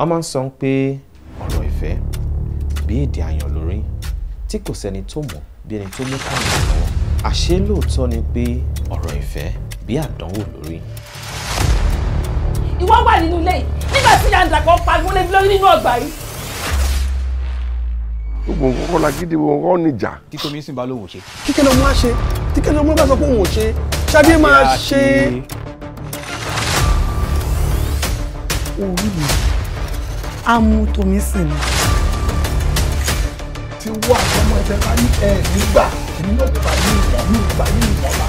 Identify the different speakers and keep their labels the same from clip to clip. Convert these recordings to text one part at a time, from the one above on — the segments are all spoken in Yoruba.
Speaker 1: Wọ́n máa ń sọ pé ọ̀rọ̀ ìfẹ́ bí èdè àyàn lórí tí kò sẹ́ni tó mọ̀ bí ẹni tó mú kàǹdà lọ́wọ́. Àṣé lóòótọ́ ni pé ọ̀rọ̀ ìfẹ́ bí àdánwò lórí.
Speaker 2: Ìwọ wà nínú ilé yìí nígbà tí ìyá Dàpọ̀ pariwo lé mi lórí nínú ọgbà yìí.
Speaker 3: Gbogbo nǹkan kọ́ la gidi, gbogbo nǹkan níjà.
Speaker 4: Tí Tómi sì bá lóun ò ṣe.
Speaker 5: Kíkẹ́ ló máa ṣe, tí kẹ́lẹ́ ọmọ bá sọ pé òun ò ṣe, Ṣadé máa ṣe.
Speaker 6: Orí mi, á mú Tómi sìn ni.
Speaker 7: Tí wọ́n àtọmọ ẹ̀fẹ̀ bá ní ẹ̀ nígbà, èmi náà kò bá ní ìwọ̀n ní ìgbà ní ìwọ̀n bá.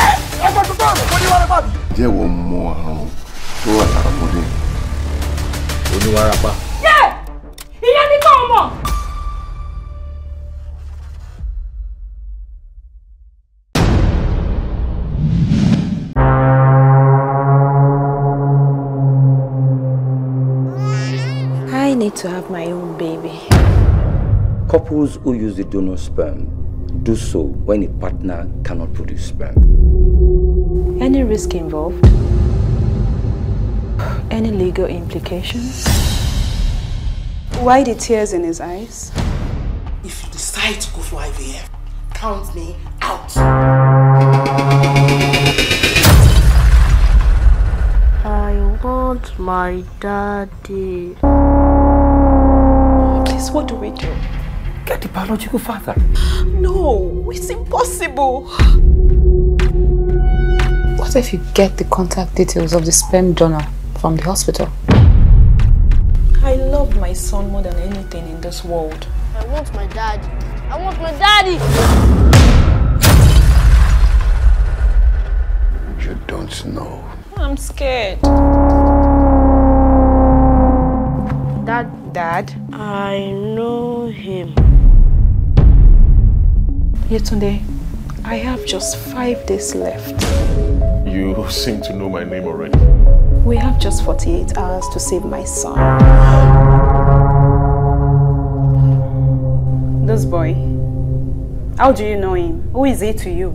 Speaker 7: Ẹ ẹgbẹ́ tó bá àrùn kò ní wàrà bàbí.
Speaker 3: Ǹjẹ́ ìwọ mọ àrùn tó wà lára ọmọdé?
Speaker 4: Oníwàràpá.
Speaker 2: Yé! Ìyẹn ní kò mọ̀.
Speaker 8: I need to have my own baby.
Speaker 9: Couples who use the donor sperm do so when a partner cannot produce sperm.
Speaker 8: Any risk involved? Any legal implications?
Speaker 10: Why the tears in his eyes?
Speaker 11: If you decide to go for IVF, count me out.
Speaker 12: I want my daddy.
Speaker 8: Please, what do we do?
Speaker 9: Get the biological father.
Speaker 8: No, it's impossible.
Speaker 13: What if you get the contact details of the sperm donor from the hospital?
Speaker 8: I love my son more than anything in this world.
Speaker 12: I want my daddy. I want my daddy!
Speaker 3: You don't know.
Speaker 8: I'm scared.
Speaker 12: Dad.
Speaker 8: Dad?
Speaker 12: I know him.
Speaker 8: Yetunde, I have just 5 days left.
Speaker 3: You seem to know my name already.
Speaker 8: We have just 48 hours to save my son.
Speaker 10: This boy, how do you know him? Who is he to you?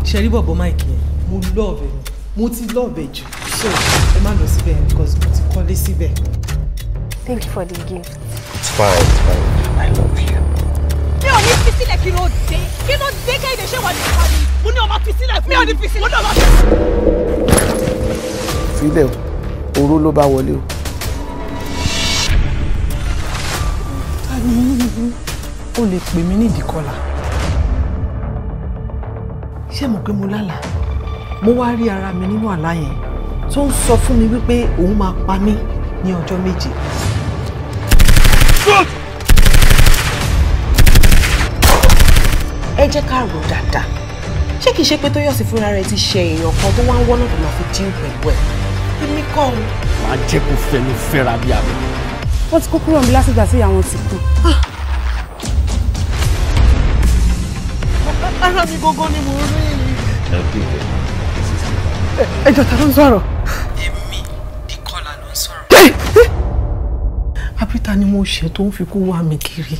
Speaker 6: Ṣe rí bọ̀bọ̀ Mike yẹn, mo love ẹ̀, mo ti love ẹ̀ jù, so ẹ má lọ síbẹ̀ because mo ti kọ́lé síbẹ̀.
Speaker 8: Thank you for the gift.
Speaker 1: It's fine, it's fine. I love you.
Speaker 2: Mi ò ní fi sílẹ̀. Kí ló dé? Kí ló dé? Kẹ́hìndé ṣé wà ní ìpàdé? Mo ní ọmọ fi sílẹ̀ fún mi. Mi ò ní fi sílẹ̀. Mo ní ọmọ fi sílẹ̀.
Speaker 5: Filẹ̀ o, oró ló bá wọlé o.
Speaker 6: Ta ni o lè pè mí ní Ìdíkọlà? Ṣé mo pé mo lálàá? Mo wá rí ara mi nínú àlá yẹn tó ń sọ fún mi wípé òun máa pa mí ní ọjọ́ méje.
Speaker 11: Ẹ jẹ́ ká rò dáadáa. Ṣé kìí ṣe pé Tóyọ̀sí fúnra rẹ̀ ti ṣe èèyàn kan tó wá ń wọ́nà tó máa fi dín pẹ̀lú ẹ̀? Èmi kọ́ o.
Speaker 14: Màá jẹ́ kó fẹnu fẹ́ra bí abẹ.
Speaker 10: Wọ́n ti kó kúrò níbi látìgbà tí ìyá wọn ti kú.
Speaker 6: Ara mi gógó ni mo rí.
Speaker 1: Ẹ dìde.
Speaker 6: Ẹ jọ̀ọ́, ta ló ń sọ̀rọ̀? Èmi Dìkọlà ló ń sọ̀rọ̀. Àbí ta ni mo ṣe tó ń fi kú wá mi kiri?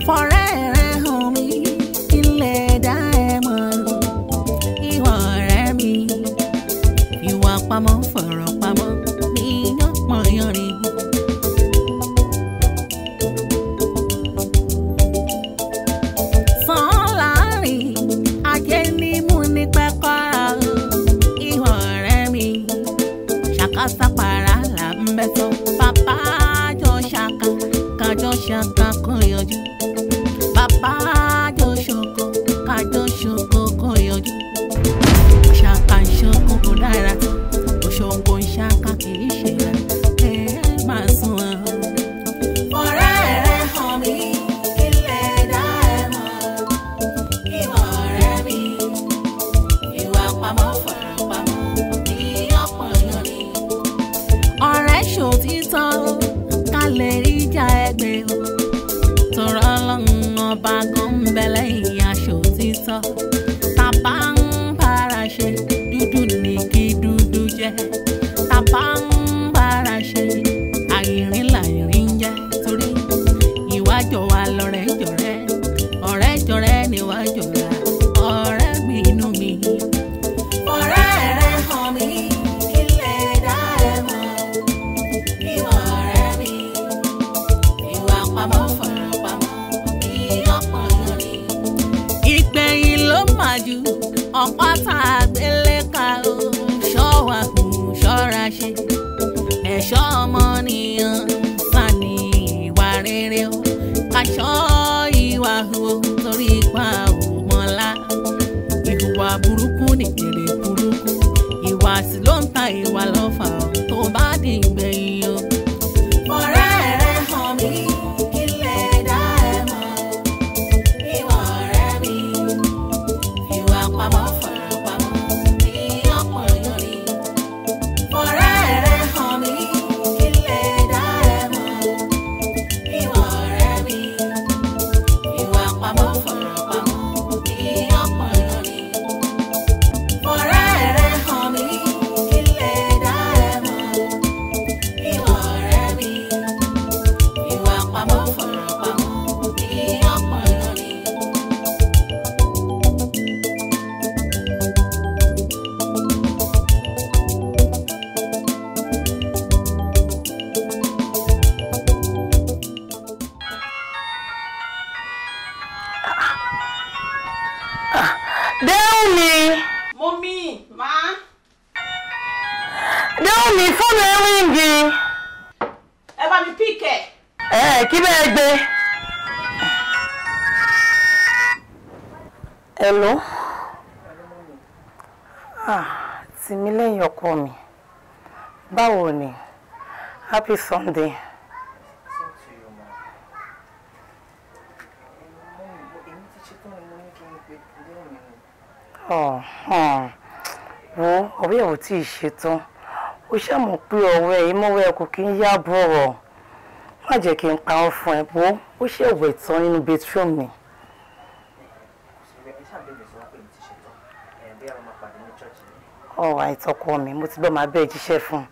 Speaker 15: Fọ̀rẹ́ rẹ hàn mí, kí n lè dá ẹ mọ̀. Ìwọ ọ̀rẹ́ mi, ìwà pamọ́ fọ̀rọ̀ pamọ́ ní yánpọnyánrin. Sàn láàrin ajé ní mú ní pẹ́kọ́. Ìwọ ọ̀rẹ́ mi, ṣàkàṣàpàrà là ń bẹ́ sọ. Bàbá jọ ṣàkà, kájọ ṣàkà kan yọjú. Bàbá jọ ṣoko, kájọ ṣoko kan yọjú. Ṣàkà ṣoko kò dára tó, òṣogbo ṣàkà kì í ṣe rẹ̀, ẹ máa sún ọ. Ọ̀rẹ́ rẹ hàn mí, kí lè dá ẹ mọ̀. Ìwọ ọ̀rẹ́ mi, ìwà pamọ́ fọ̀rọ̀ pamọ́. Ẹ̀sìn ló ń ta ìwà lọ́fà tó bá di ìgbẹ̀yìn o. Ọ̀rẹ́ rẹ hàn mí kí lè dá ẹ mọ̀. Ìwà ọ̀rẹ́ mi ìwà pamọ́ fọ̀rọ̀ pamọ́ ní ọ̀pọ̀ yọrí. Ọ̀rẹ́ rẹ hàn mí kí lè dá ẹ mọ̀. Ìwà ọ̀rẹ́ mi ìwà pamọ́ fọ̀rọ̀ pamọ́ ní ọ̀pọ̀ yọrí. Ọ̀rẹ́ rẹ hàn mí kí lè dá ẹ mọ̀. Ìwà ọ̀rẹ́ mi ìwà pamọ́ fọ̀rọ̀ pamọ́ ní ọ̀pọ̀ yọrí.
Speaker 4: Déhùnmi.
Speaker 2: Mọ́mí, má.
Speaker 4: Déhùnmi fóònù ẹ ríǹgì.
Speaker 2: Ẹ bá mi píkẹ̀.
Speaker 4: Ẹ kí bẹ́ẹ̀ gbé. Hello. Ah, Tìmílẹ́yìn ọkọ mi. Báwo ni? Happy Sunday. Wo ọ̀rẹ́ ò tí ì ṣetán. Ó ṣàmọ̀ pé ọ̀rẹ́ ẹ̀ mọ́wọ́ ẹ kò kí ń yá bọ̀rọ̀. Má jẹ́ kí n parọ́ fún ẹ wo ó ṣe wẹ̀ tán nínú bedroom mi. Ọ̀rọ̀ àìtọ́kọ mi mo ti gbọ́ máa bẹ́ẹ̀ jíṣẹ́ fún un.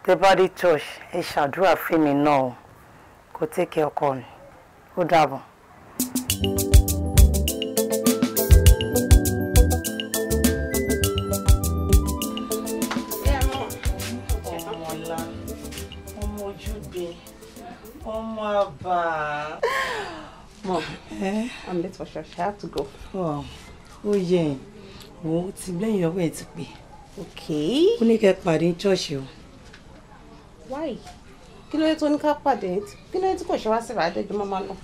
Speaker 4: Tẹ́ bá dé church ẹ ṣàdúrà fẹ́mi náà o. Kò tẹ́kẹ̀ ọkọ mi. Ó dàbọ̀. Ọmọlá, ọmọ ojúbe, ọmọ àbá.
Speaker 11: Mom, I'm late for church. I have to go.
Speaker 6: Ó yẹ wo ti lẹ́yìn ọwọ́ ẹ̀ ti pè.
Speaker 11: Okay.
Speaker 6: Ó ní kẹ́ pàdé ní ṣọ́ọ̀ṣì o.
Speaker 11: Why? Kí ló dé tó ní ká pàdé? Kí ló dé tí kò ṣe wá sí ìràdẹ́jọ́ máa lọ?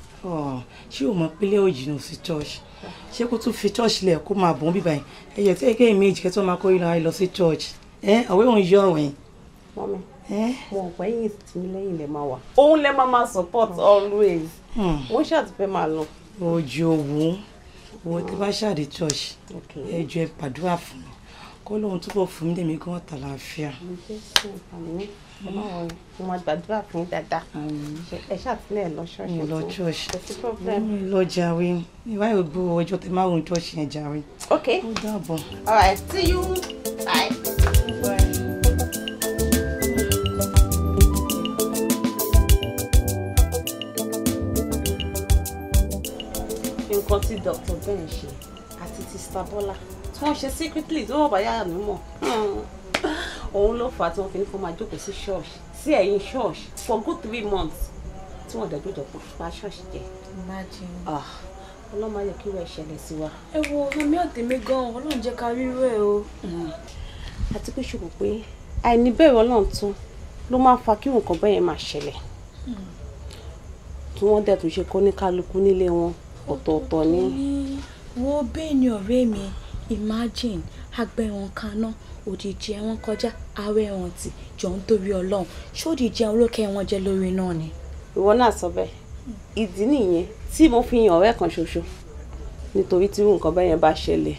Speaker 6: Ṣé o mọ̀ pélé ò jìnnà sí church? Ṣé kó tún fi church lẹ̀ kó máa bọ̀ ń bíbá yìí? Ẹyẹ tí ẹgbẹ́ méjì kẹ́ tó máa kó ìlànà lọ sí church. Ẹ ọ̀wé òun yọ ọ̀wẹ̀.
Speaker 11: Mọ́mí, mo ò pẹ́ yín Tìmílẹ́yìn lẹ máa wà. Òun lẹ máa máa support always. Wọ́n ṣàtúfẹ́ máa lọ.
Speaker 6: Ojú owó wo tí bá ṣàdé church ẹ jọ̀ọ́ ẹ gbàdúrà fún mi kó lóun túbọ̀ fún mi lèmi gan tàlàáfíà.
Speaker 11: Jésù àmín. Ẹ má wọrí, mo máa gbàdúrà fún yín dáadáa. Ẹ ṣàtúnlẹ̀ lọ ṣọ́ọ̀ṣì.
Speaker 6: Mi lọ church.
Speaker 11: Kò sí problem.
Speaker 6: Mi lọ jàre. Ìwà ìgbó ọjọ́ tẹ máa ń church yẹn jàre.
Speaker 11: Okay.
Speaker 6: Ó dàbọ̀.
Speaker 11: All right, see you. Bye. Bye. Nǹkan tí Dr. Ben ṣe àti ti Star Bola tí wọ́n ṣe secretly tí wọ́n bá yára mi mọ̀, òun ló fà á tí wọ́n fi ní kó máa jókòó sí church, sí ẹ̀yìn church for good 3 months tí wọ́n dẹ̀ gbọ́dọ̀ pa church jẹ.
Speaker 8: Imagine.
Speaker 11: Ah, Ọlọ́run á yẹ kí wọ́n ṣẹlẹ̀ sí wa.
Speaker 8: Ẹ wo omi ọ̀tẹ̀ mi gan-an, Ọlọ́run jẹ́ ká rírú ẹ̀ o.
Speaker 11: Àti pé ṣùgbọ́n pé àìníbẹ̀rù Ọlọ́run tún ló máa ń fa kí nǹkan bẹ́ẹ̀ yẹn máa ṣẹlẹ̀, tí wọ́n dẹ̀ tún ṣe kó ní kálukú nílé wọn ọ̀tọ̀ọ̀tọ̀ ni.
Speaker 8: Wo bẹ́ẹ̀ ni ọ̀rẹ́ mi, imagine agbẹ̀wọ̀n kaná òdìjì ẹ̀wọ̀n kọjá ààrẹ ẹ̀wọ̀n tì jọ ń torí Ọlọ́run ṣódìjì ẹ̀wọ̀n lókè ẹ̀wọ̀n jẹ lórí náà ni.
Speaker 11: Ìwọ náà sọ bẹ́ẹ̀, ìdí nìyẹn tí mo fi yan ọ̀rẹ́ kan ṣoṣo, nítorí tí nǹkan bẹ́ẹ̀ yẹn bá ṣẹlẹ̀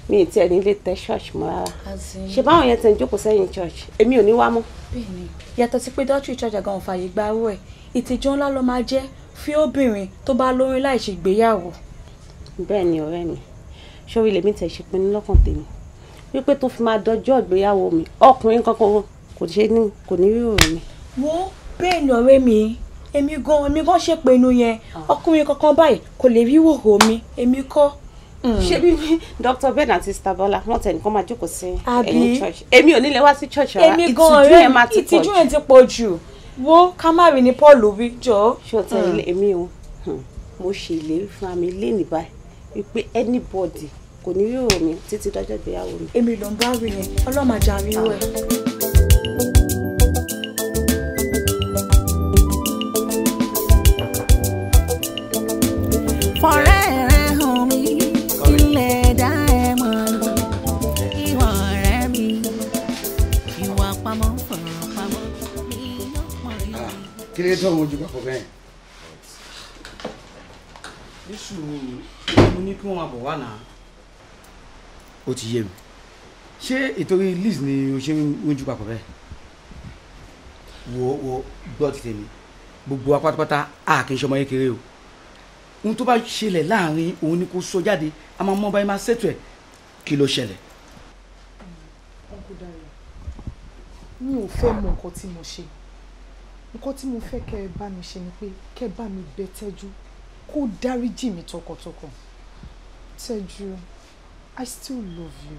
Speaker 11: mi ì tiẹ̀ nílé tẹ ṣọ́ọ̀ṣì mọ́ rárá. Ṣe báwọn yẹn tẹ̀ ń jókòó sẹ́yìn church, èmi ò ní wá mọ́.
Speaker 8: Bẹ́ẹ̀ni, yàtọ̀ sí pé dọ́tírì church àgàn ò fààyè gba owó ẹ̀, ìtìjú ńlá ló máa jẹ́ fún obìnrin tó bá lóyún láì ṣe ìgbéyàwó.
Speaker 11: Bẹ́ẹ̀ ni ọ̀rẹ́ mi, sórí lèmi tẹ̀ ṣe pinnu lọ́kàn tèmi wípé tó fi máa dọjọ́ ìgbéyàwó mi, ọkùnrin kankan kò ṣe ní kò ní rí òun mi.
Speaker 8: Wo bẹ́ẹ̀ ni ọ̀rẹ́ mi, èmi gan ṣe pinnu yẹn, ọkùnrin kankan báyìí kò lè rí wòhò mi, èmi kọ́.
Speaker 11: Ṣé bí Dr. Ben àti Star Bola wọ́n tẹ̀ nìkan máa jókòó sí
Speaker 8: Àbí?
Speaker 11: ẹ̀yìn church, èmi ò ní lè wá sí church rárá.
Speaker 8: Èmi gan
Speaker 11: Ìtìjú
Speaker 8: ọ̀rẹ́
Speaker 11: yẹn
Speaker 8: mi
Speaker 11: máa ti pọ̀
Speaker 8: ìtìjú
Speaker 11: jù.
Speaker 8: yẹn ti pọ̀ jù. Wo ká má rí ni Paul wí jọ.
Speaker 11: Ṣé o tẹ ilé èmi o, mo ṣe ìlérí fún mi lénìí báyìí wípé anybody kò ní rí òun mi títí dọjọ́ ìgbéyàwó mi.
Speaker 8: Èmi ló ń bá wí yẹn, Ọlọ́run àjà rí wẹ̀.
Speaker 15: Fọ̀rẹ́ rẹ hàn mí kí lè dá ẹ mọ̀. Ìwọ ọ̀rẹ́ mi
Speaker 6: Kí ló tó ń wojú papọ̀ bẹ́ẹ̀? Nísù mo ní kí wọ́n máa bọ̀ wá náà. Ó ti yé mi. Ṣé ìtorí Liz ni o ṣe ń wojú papọ̀ bẹ́ẹ̀? Wo wo gbọ́ ti tèmi. Gbogbo wa pátápátá a kì í ṣọmọ kékeré o. Ohun tó bá ṣẹlẹ̀ láàrin òun ni kò sọ jáde, a máa mọ báyìí máa ṣètò ẹ̀. Kí ló ṣẹlẹ̀?
Speaker 13: Uncle Dayo, mi ò fẹ́ mọ nǹkan tí mo ṣe. Nǹkan tí mo fẹ́ kẹ́ ẹ bá mi ṣe ni pé kẹ́ ẹ bá mi bẹ̀ Tẹ́jú kó dáríjì mi tọkàntọkàn. Tẹ́jú, I still love you.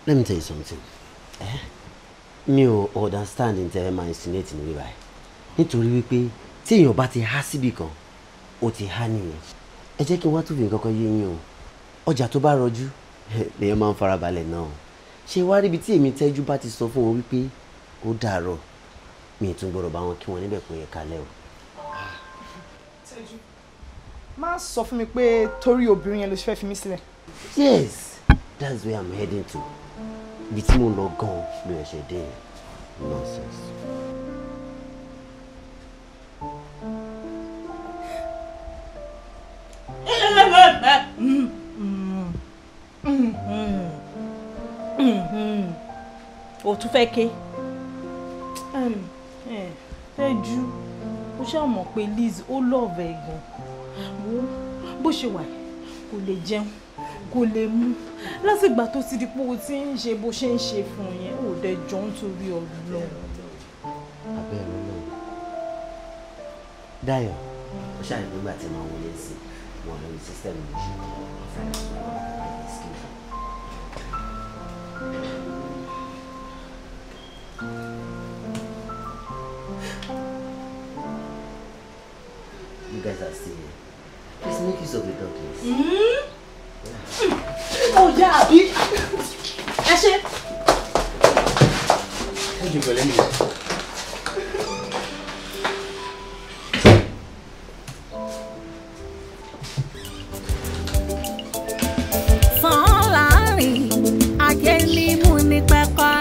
Speaker 16: Let me tell you something. Mi ò understand n tẹ́ ẹ máa insinuate ní bíbáyìí. Nítorí wípé tí èèyàn bá ti há síbì kan, ó ti há nìyẹn. Ẹ jẹ́ kí n wá tún fi nǹkan kan yé yín o. Ọjà tó bá rọjú lèèyàn máa ń farabalẹ̀ náà. Ṣé wá ríbi tí èmi Tẹ́jú bá ti sọ fún wọn wípé ó dàárọ̀, mi ì tún gbọ́dọ̀ bá wọn kí wọn níbẹ̀ pé ẹ kalẹ̀ o.
Speaker 13: Tẹ́jú, má sọ fún mi pé torí obìnrin yẹn ló ṣe fẹ́ fi mí sílẹ̀.
Speaker 16: Yes, that's where I'm heading to. Ibi tí mo ń lọ gan-an ló ẹ̀ṣẹ̀ dé yẹn. Nonsense.
Speaker 11: O tún fẹ́ ké. Tẹ́jú, ó ṣáà mọ̀ pé Liz ó love ẹ̀ gan. Wo bó ṣe wà kò lè jẹun, kò lè mú. Lásìgbà tó ti di pé o ti ń ṣe bó ṣe ń ṣe fún yẹn, ò dẹ̀ jọ nítorí Ọlọ́run.
Speaker 16: Abẹ́rẹ́ náà. Dayọ̀, ó ṣàlè nígbà tí màá wọlé sí wọn lórí system mi ṣe excuse me. You guys are still here. Please make use of the dog, please.
Speaker 11: Oh yeah, àbí. Ẹ ṣé.
Speaker 6: Ẹ jù pẹ̀lẹ́ mi.
Speaker 15: Sàn láàrin ayé ní mú ní pẹ́kọ́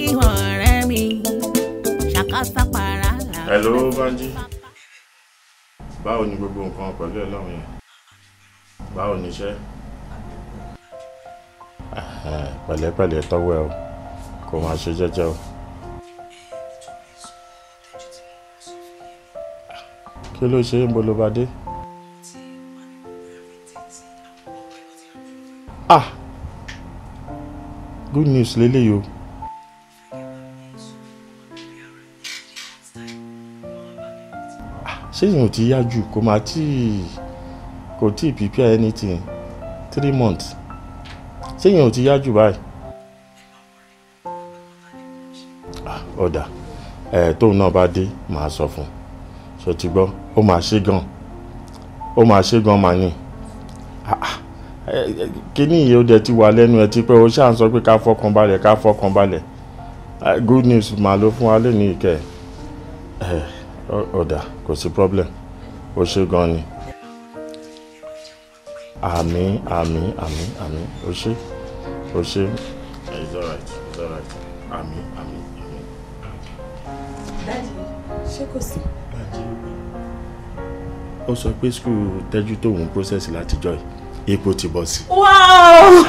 Speaker 15: ìwọ̀n rẹ̀ mi ṣàkóso para là.
Speaker 3: Hello, Banji. Báwo ni gbogbo nǹkan pẹ̀lú ẹ lọ́rùn yẹn? Báwo ni iṣẹ́? Pẹ̀lẹ́pẹ̀lẹ́ tọ́wọ́ ẹ o, kò máa ṣe jẹ́jẹ́ o. Kí ló ṣe ń bolo bá dé? Ah! Good news leléyìí o. Ṣé èèyàn ti yá jù kó máa tí kò tí prepare anything 3 months? Ṣé èèyàn ti yá jù báyìí? Ọ̀dà ẹ̀ tóun náà bá dé màá sọ fún un. Ṣé ti gbọ́? Ó máa ṣe gan. Ó máa ṣe gan màá ní. Kíní ìyẹn ó dẹ̀ ti wà lẹ́nu ẹ̀ ti pé o ṣáà ń sọ pé ká fọkàn balẹ̀ ká fọkàn balẹ̀. Good news màá ló fún wa lónìí ìkẹ́ ẹ̀. Ọ̀dà kò sí problem, ó ṣe gan ni. Àmín àmín àmín àmín, ó ṣe ó ṣe. It's alright, it's alright. Àmín àmín àmín.
Speaker 13: Daddy, ṣé kò sí?
Speaker 3: Ó sọ pé school Tẹ́jú tóun process látijọ́ yìí, ipò ti bọ̀ sí.
Speaker 11: Wow!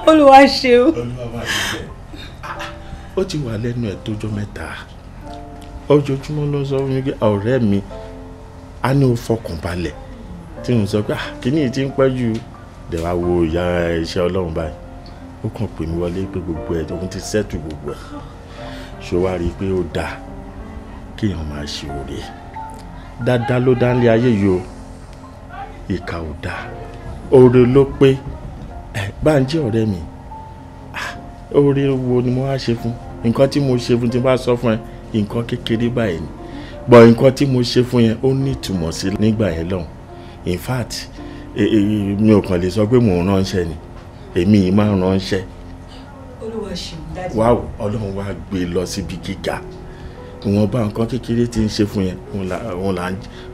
Speaker 11: Olúwa ṣeun.
Speaker 3: Olúwa wà níbẹ̀. Ó ti wà lẹ́nu ẹ̀ tójọ́ mẹ́ta. Ojoojúmọ́ ló sọ fún mi pé ọ̀rẹ́ mi á ní o fọkàn balẹ̀ tí mo sọ pé kíní ti ń pẹ́ jù dẹ̀ wá wo ìyá iṣẹ́ Ọlọ́run báyìí. Ó kàn pè mí wọlé pé gbogbo ẹ̀ òun ti sẹ́tù gbogbo ẹ̀. Ṣé wàá rí i pé ó dáa kéèyàn máa ṣe òrè dáadáa ló dá nílé ayé yìí o, ìkà ò dáa, oore ló pé. Bánjí ọ̀rẹ́ mi, oore wo ni mo wá ṣe fún? Nǹkan tí mo ṣe fún tí n bá sọ fún ẹ, nǹkan kékeré báyìí ni, bọ̀ nǹkan tí mo ṣe fún yẹn ó ní ìtumọ̀ sí nígbà yẹn lọ́hùn. In fact, mi ò kàn lè sọ pé mò ń ránṣẹ́ ni, èmi yìí máa ń ránṣẹ́.
Speaker 6: Olúwa ṣeun dájú.
Speaker 3: Wá Ọlọ́run wá gbé lọ síbi gíga. Ìwọ̀nba nǹkan kékeré tí ń ṣe fún yẹn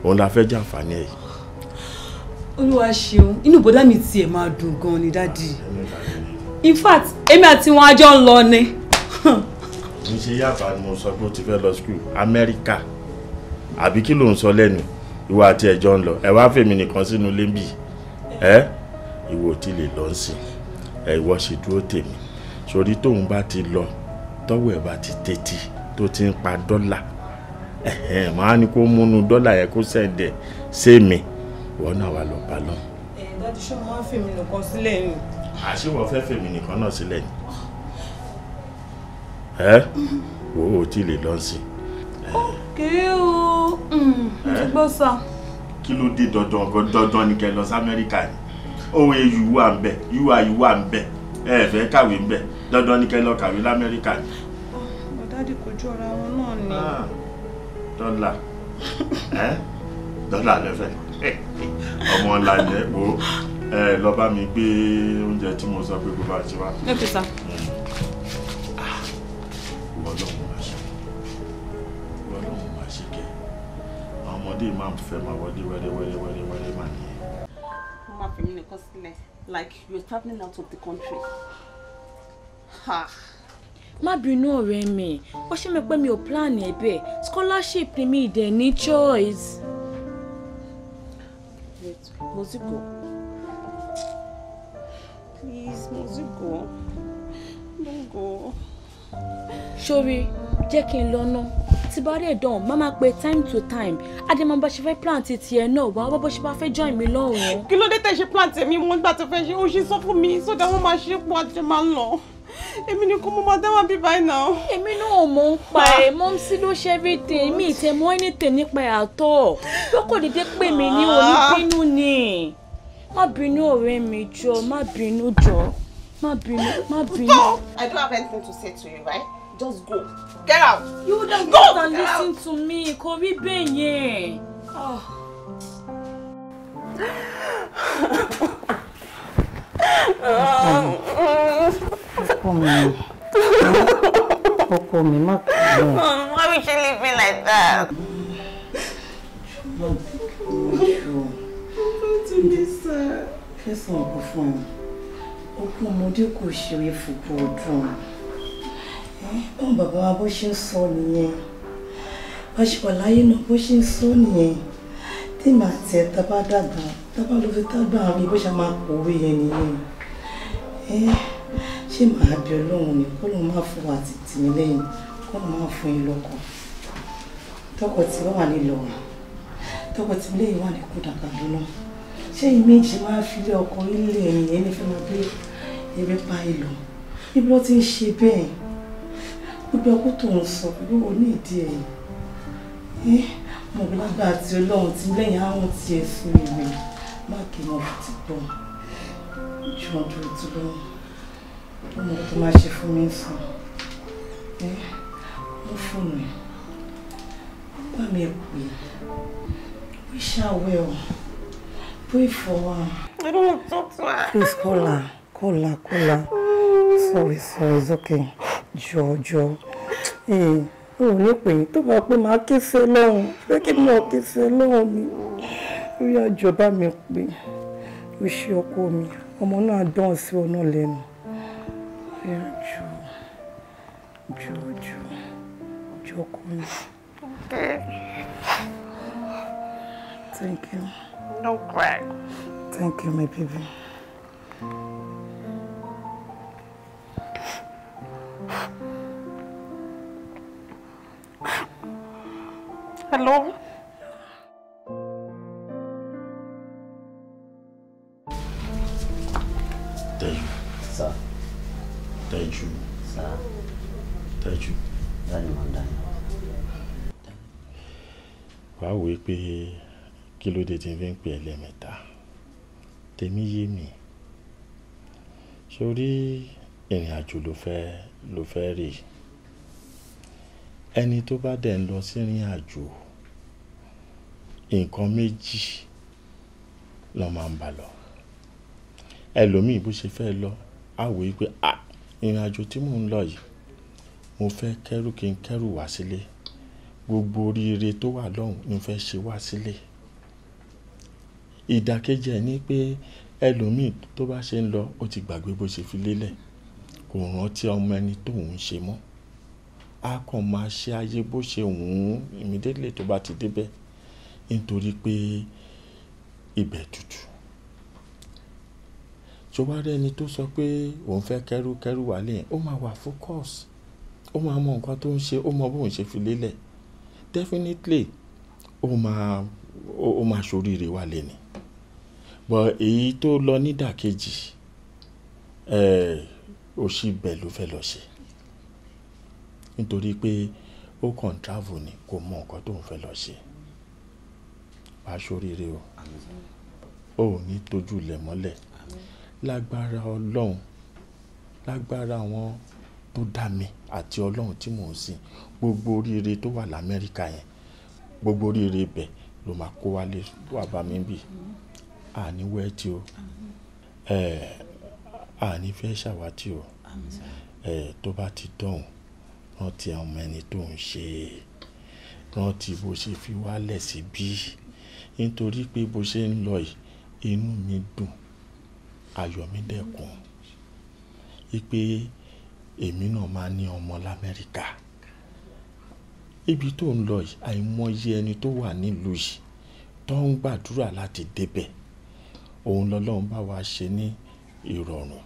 Speaker 3: òun la fẹ́ jàǹfààní ẹ̀.
Speaker 6: Olúwa ṣeun, inú bọ́dá mi tiẹ̀ máa dùn gan ni dádì. In fact, èmi àti wọn a jọ ń lọ ni.
Speaker 3: Kì í ṣe Yaba ni mo sọ pé ó ti fẹ́ lọ school, Amẹ́ríkà. Àbí kí ló ń sọ lẹ́nu? Ìwọ àti ẹ̀jọ́ ń lọ. Ẹ wá fèmí nìkan sínú ilé ń bì. Ẹ́ ìwọ tí lè lọ sí. Ẹ ìwọ ṣe dúró tèmi. Sórí tóun bá ti lọ, tọ́wọ́ ẹ̀ bá ti tètè tó ti ń pa dọ́là. Ẹ̀hẹ̀n, màá ní kó múnú dọ́là yẹn kó sẹ̀ǹdẹ̀ sí mi. Ìwọ náà wà lọ bá lọ.
Speaker 6: Ẹ daddy, ṣé mo máa ń fèmí nìkan sílẹ̀ ni?
Speaker 3: Àṣìwọ̀ fẹ́ fèmí nìkan náà sílẹ̀ ni. Ẹ wo ò tí lè lọ sí.
Speaker 10: Okay o, mo ti gbọ́ sá.
Speaker 3: Kí ló dé dandan dandan ni kẹ́ lọ sí Amẹ́ríkà ni? OAU wà ń bẹ̀, UI wà ń bẹ̀, ẹ fẹ́ kàwé ń bẹ̀, dandan ni kẹ́ lọ kàwé l'Amẹ́ríkà ni.
Speaker 6: Daddy, kò jọra wọn náà ni.
Speaker 3: Dọ́là ẹ dọ́là lẹ́fẹ̀ẹ́ ọmọ ńlá ni ẹ wo ẹ lọ bá mi gbé oúnjẹ tí mo sọ pé kó bá ṣe wá.
Speaker 10: Okay sir.
Speaker 3: Ìwọ lọ́hùn máa ṣe, ìwọ lọ́hùn máa ṣe kẹ́. Àwọn ọmọdé máa ń fẹ́ máa wọlé wẹ́rẹ́ wẹ́rẹ́ wẹ́rẹ́ wẹ́rẹ́ máa nìyẹn.
Speaker 11: Wọ́n máa fi mí nìkan sílẹ̀ like you're travelling out of the country. Ha.
Speaker 8: Má bínú ọ̀rẹ́ mi, ó ṣe mi pé mi ò plan ẹ̀ bẹ́ẹ̀, scholarship ni mi dẹ̀ ní choice.
Speaker 11: Wait, must you go? Please, must you go? Don't go.
Speaker 8: Sori, jẹ́ kí n lọ ná. Tí bá dẹ̀ dán, má máa pe time to time. Adé máa bá ṣe fẹ́ plan ti tiẹ̀ náà wá, wá bó ṣe bá fẹ́ join mi lọ́hùn-ún.
Speaker 11: Kí ló dé tẹ̀ ṣe plan tèmi wọ́n gbà tó fẹ́ ṣe? Ó ṣe sọ fún mi so that wọ́n máa ṣe pọ̀ àti máa ń lọ. Èmi ni kò mọ máa dá wà bí báyìí náà.
Speaker 8: Èmi náà mọ̀ ń pa ẹ̀, mọ́mísí ló ṣe everything, mi ì tẹ̀ mọ́ anything nípa ẹ̀ àtọ̀. Lókò dédé pè mí ní òní bínú ni. Má bínú ọ̀rẹ́ mi jọ, má bínú jọ, má bínú, má bínú.
Speaker 11: Stop! I don't have anything to say to you, right? Just go. Get out.
Speaker 8: You would have
Speaker 11: Go!
Speaker 8: gone and
Speaker 11: Get out.
Speaker 8: listen to me. Kò rí bẹ́ẹ̀ yẹn. Ah.
Speaker 4: Ọkọ mi, ọkọ mi, má kú mọ́.
Speaker 11: Why would you leave me like that?
Speaker 4: Fẹ́sàn ọkọ fún ẹ, ọkọ ọmọdé kò ṣeré fòkú ọdún. Báwọn bàbá wa bó ṣe ń sọ nìyẹn, bá ṣe wà láyé náà bó ṣe ń sọ nìyẹn. Tèmi àti ẹ tá bá dàgbà, tá bá lọ fi tágbà rí bó ṣe máa pòwe yẹn nìyẹn. Ṣé màá bí Ọlọ́run ni kó lóun máa fún wa àti tìmí lẹ́yìn, kó lóun máa fún yín lọ́kọ. Tọkọ tí wọ́n wà nílọrin, tọkọ tí lẹ́yìn wà ní Kódà Kaduna. Ṣé ẹ̀yin méjì máa fi lé ọkọ ilé ẹ̀yìn ẹni fẹ́ máa gbé eré pa ìlú? Ibi ló ti ń ṣe bẹ́ẹ̀. Gbogbo ọkọ tó ń sọ pé ó ní ìdí ẹ̀yìn. Mo gbọ́ lágbà àti Ọlọ́run tí lẹ́yìn àrùn ti ẹ̀sùn ìwé má kí wọn fi ti gbọ́. Jọ dúró tó lọ́wọ́. Ó mọ tó máa ṣe fún mi sùn. Mo fóònù ẹ̀. Bá mi pè é. Wish her well. Pray for her.
Speaker 11: I don't want to talk to her.
Speaker 4: Please call her. Call her. Call her. Sorry, sorry, it's okay. Jọ̀ọ́, jọ̀ọ́. Ò ní pè é tó bá pé màá ké sí Ọlọ́run. Fẹ́ kí mo ké sí Ọlọ́run mi. Orí àjọ bá mi pè é. Ó ṣe ọkọ mi. Ọmọ náà dán sí ọ̀nà lẹ́nu. Orí àjọ. Jọ̀ọ́, jọ̀ọ́. Jọ̀ọ́ ọkọ mi.
Speaker 11: Okay.
Speaker 4: Thank you.
Speaker 11: Don't cry.
Speaker 4: Thank you, my baby.
Speaker 11: Hello?
Speaker 3: Tẹ́jú.
Speaker 16: Sir.
Speaker 3: Tẹ́jú.
Speaker 16: Sir.
Speaker 3: Tẹ́jú.
Speaker 16: Daddy, mom, daddy.
Speaker 3: Wàá wò ó pé kí ló dé tí n fi ń pè ẹ́ lẹ́ẹ̀mẹ́ta. Tèmi yé mi. Sórí ìrìn àjò ló fẹ́ rè. Ẹni tó bá dẹ̀ ń lọ sí ìrìn àjò, nǹkan méjì ló máa ń bá lọ. Ẹlòmíì bó ṣe fẹ́ lọ, á wò ó pé à ìrìn àjò tí mò ń lọ yìí, mo fẹ́ kẹ́rù kí n kẹ́rù wá sílé. Gbogbo oríire tó wà lọ́hùn ni mo fẹ́ ṣe wá sílé. Ìdàkejì ẹ̀ ni pé ẹlòmíì tó bá ṣe ń lọ, ó ti gbàgbé bó ṣe fi lélẹ̀. Kò rántí ọmọ ẹni tó ń ṣe mọ́. A kàn máa ṣe ayé bó ṣe wù ú immediately tó bá ti débẹ̀, nítorí pé ibẹ̀ tutù. Tó bá rí ẹni tó sọ pé òun fẹ́ kẹ́rù wálé yẹn, ó máa wà focus, ó máa mọ nǹkan tó ń ṣe, ó mọ bóun ṣe fi lélẹ̀. Definitely ó máa ṣoríire wálé ni. But èyí tó lọ nídàkejì, òṣì bẹ̀ ló fẹ́ lọ ṣe, nítorí pé ó kàn travel ni, kò mọ nǹkan tó ń fẹ́ lọ ṣe. Wàá ṣoríire o, o ò ní tójú ilẹ̀ mọ́lẹ̀. Lágbára Ọlọ́run, lágbára àwọn tó dá mi àti Ọlọ́run tí mò ń sìn, gbogbo oríire tó wà l'Amẹ́ríkà yẹn, gbogbo oríire ibẹ̀ ló máa kó wálé wá bá mi bí. Àní wẹ́ẹ̀tì o, àní fẹ́ ṣàwátì o. Tó bá ti dọ̀hùn, rántí ọmọ ẹni tó ń ṣe, rántí bó ṣe fi wálẹ̀ síbí, nítorí pé bó ṣe ń lọ yìí, inú mi dùn, ayọ̀ mi dẹ̀kun wípé èmi náà máa ní ọmọ l'Amẹ́ríkà. Ibi tó ń lọ yìí, àìmọye ẹni tó wà nílùú yìí tó ń gbàdúrà láti débẹ̀, òun lọ́lọ́run bá wa ṣe ní ìrọ̀rùn.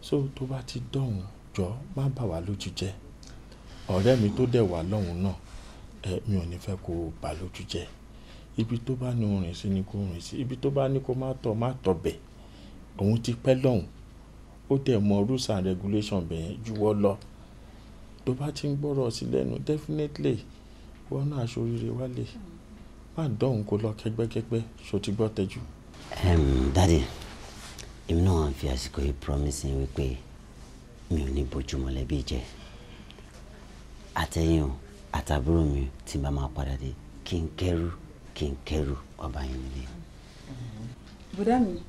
Speaker 3: So tó bá ti dọ̀hùn, jọ má bà wá lójú jẹ́. Ọ̀rẹ́ mi tó dẹ̀ wà lọ́hùn náà, mi ò ní fẹ́ kó bà lójú jẹ́. Ibi tó bá ní rìn sí ni kó rìn sí, ibi tó bá ní kó má tọ̀ má tọ̀ bẹ̀. Òun ti pẹ́ lọ́hùn, ó dẹ̀ mọ rules and regulation bẹ̀ yẹn juwọ́ lọ. Tó bá ti ń gbọ́rọ̀ sí lẹ́nu, definitely wọ́n náà aṣoríire wálé. Má dọ̀hùn kó lọ kẹ́gbẹ́kẹ́gbẹ́, ṣó ti gbọ́ Tẹ́jú?
Speaker 16: Daddy, èmi náà wà ń fi àsìkò yìí promise yín wípé mi ò ní bójú mọ̀lẹ́bí jẹ́. Àtẹ̀yìn o, àtàbúrò mi tí n bá máa padà dé, kí n kẹ́rù ọba yín nílé.
Speaker 10: Bọ̀dá mi,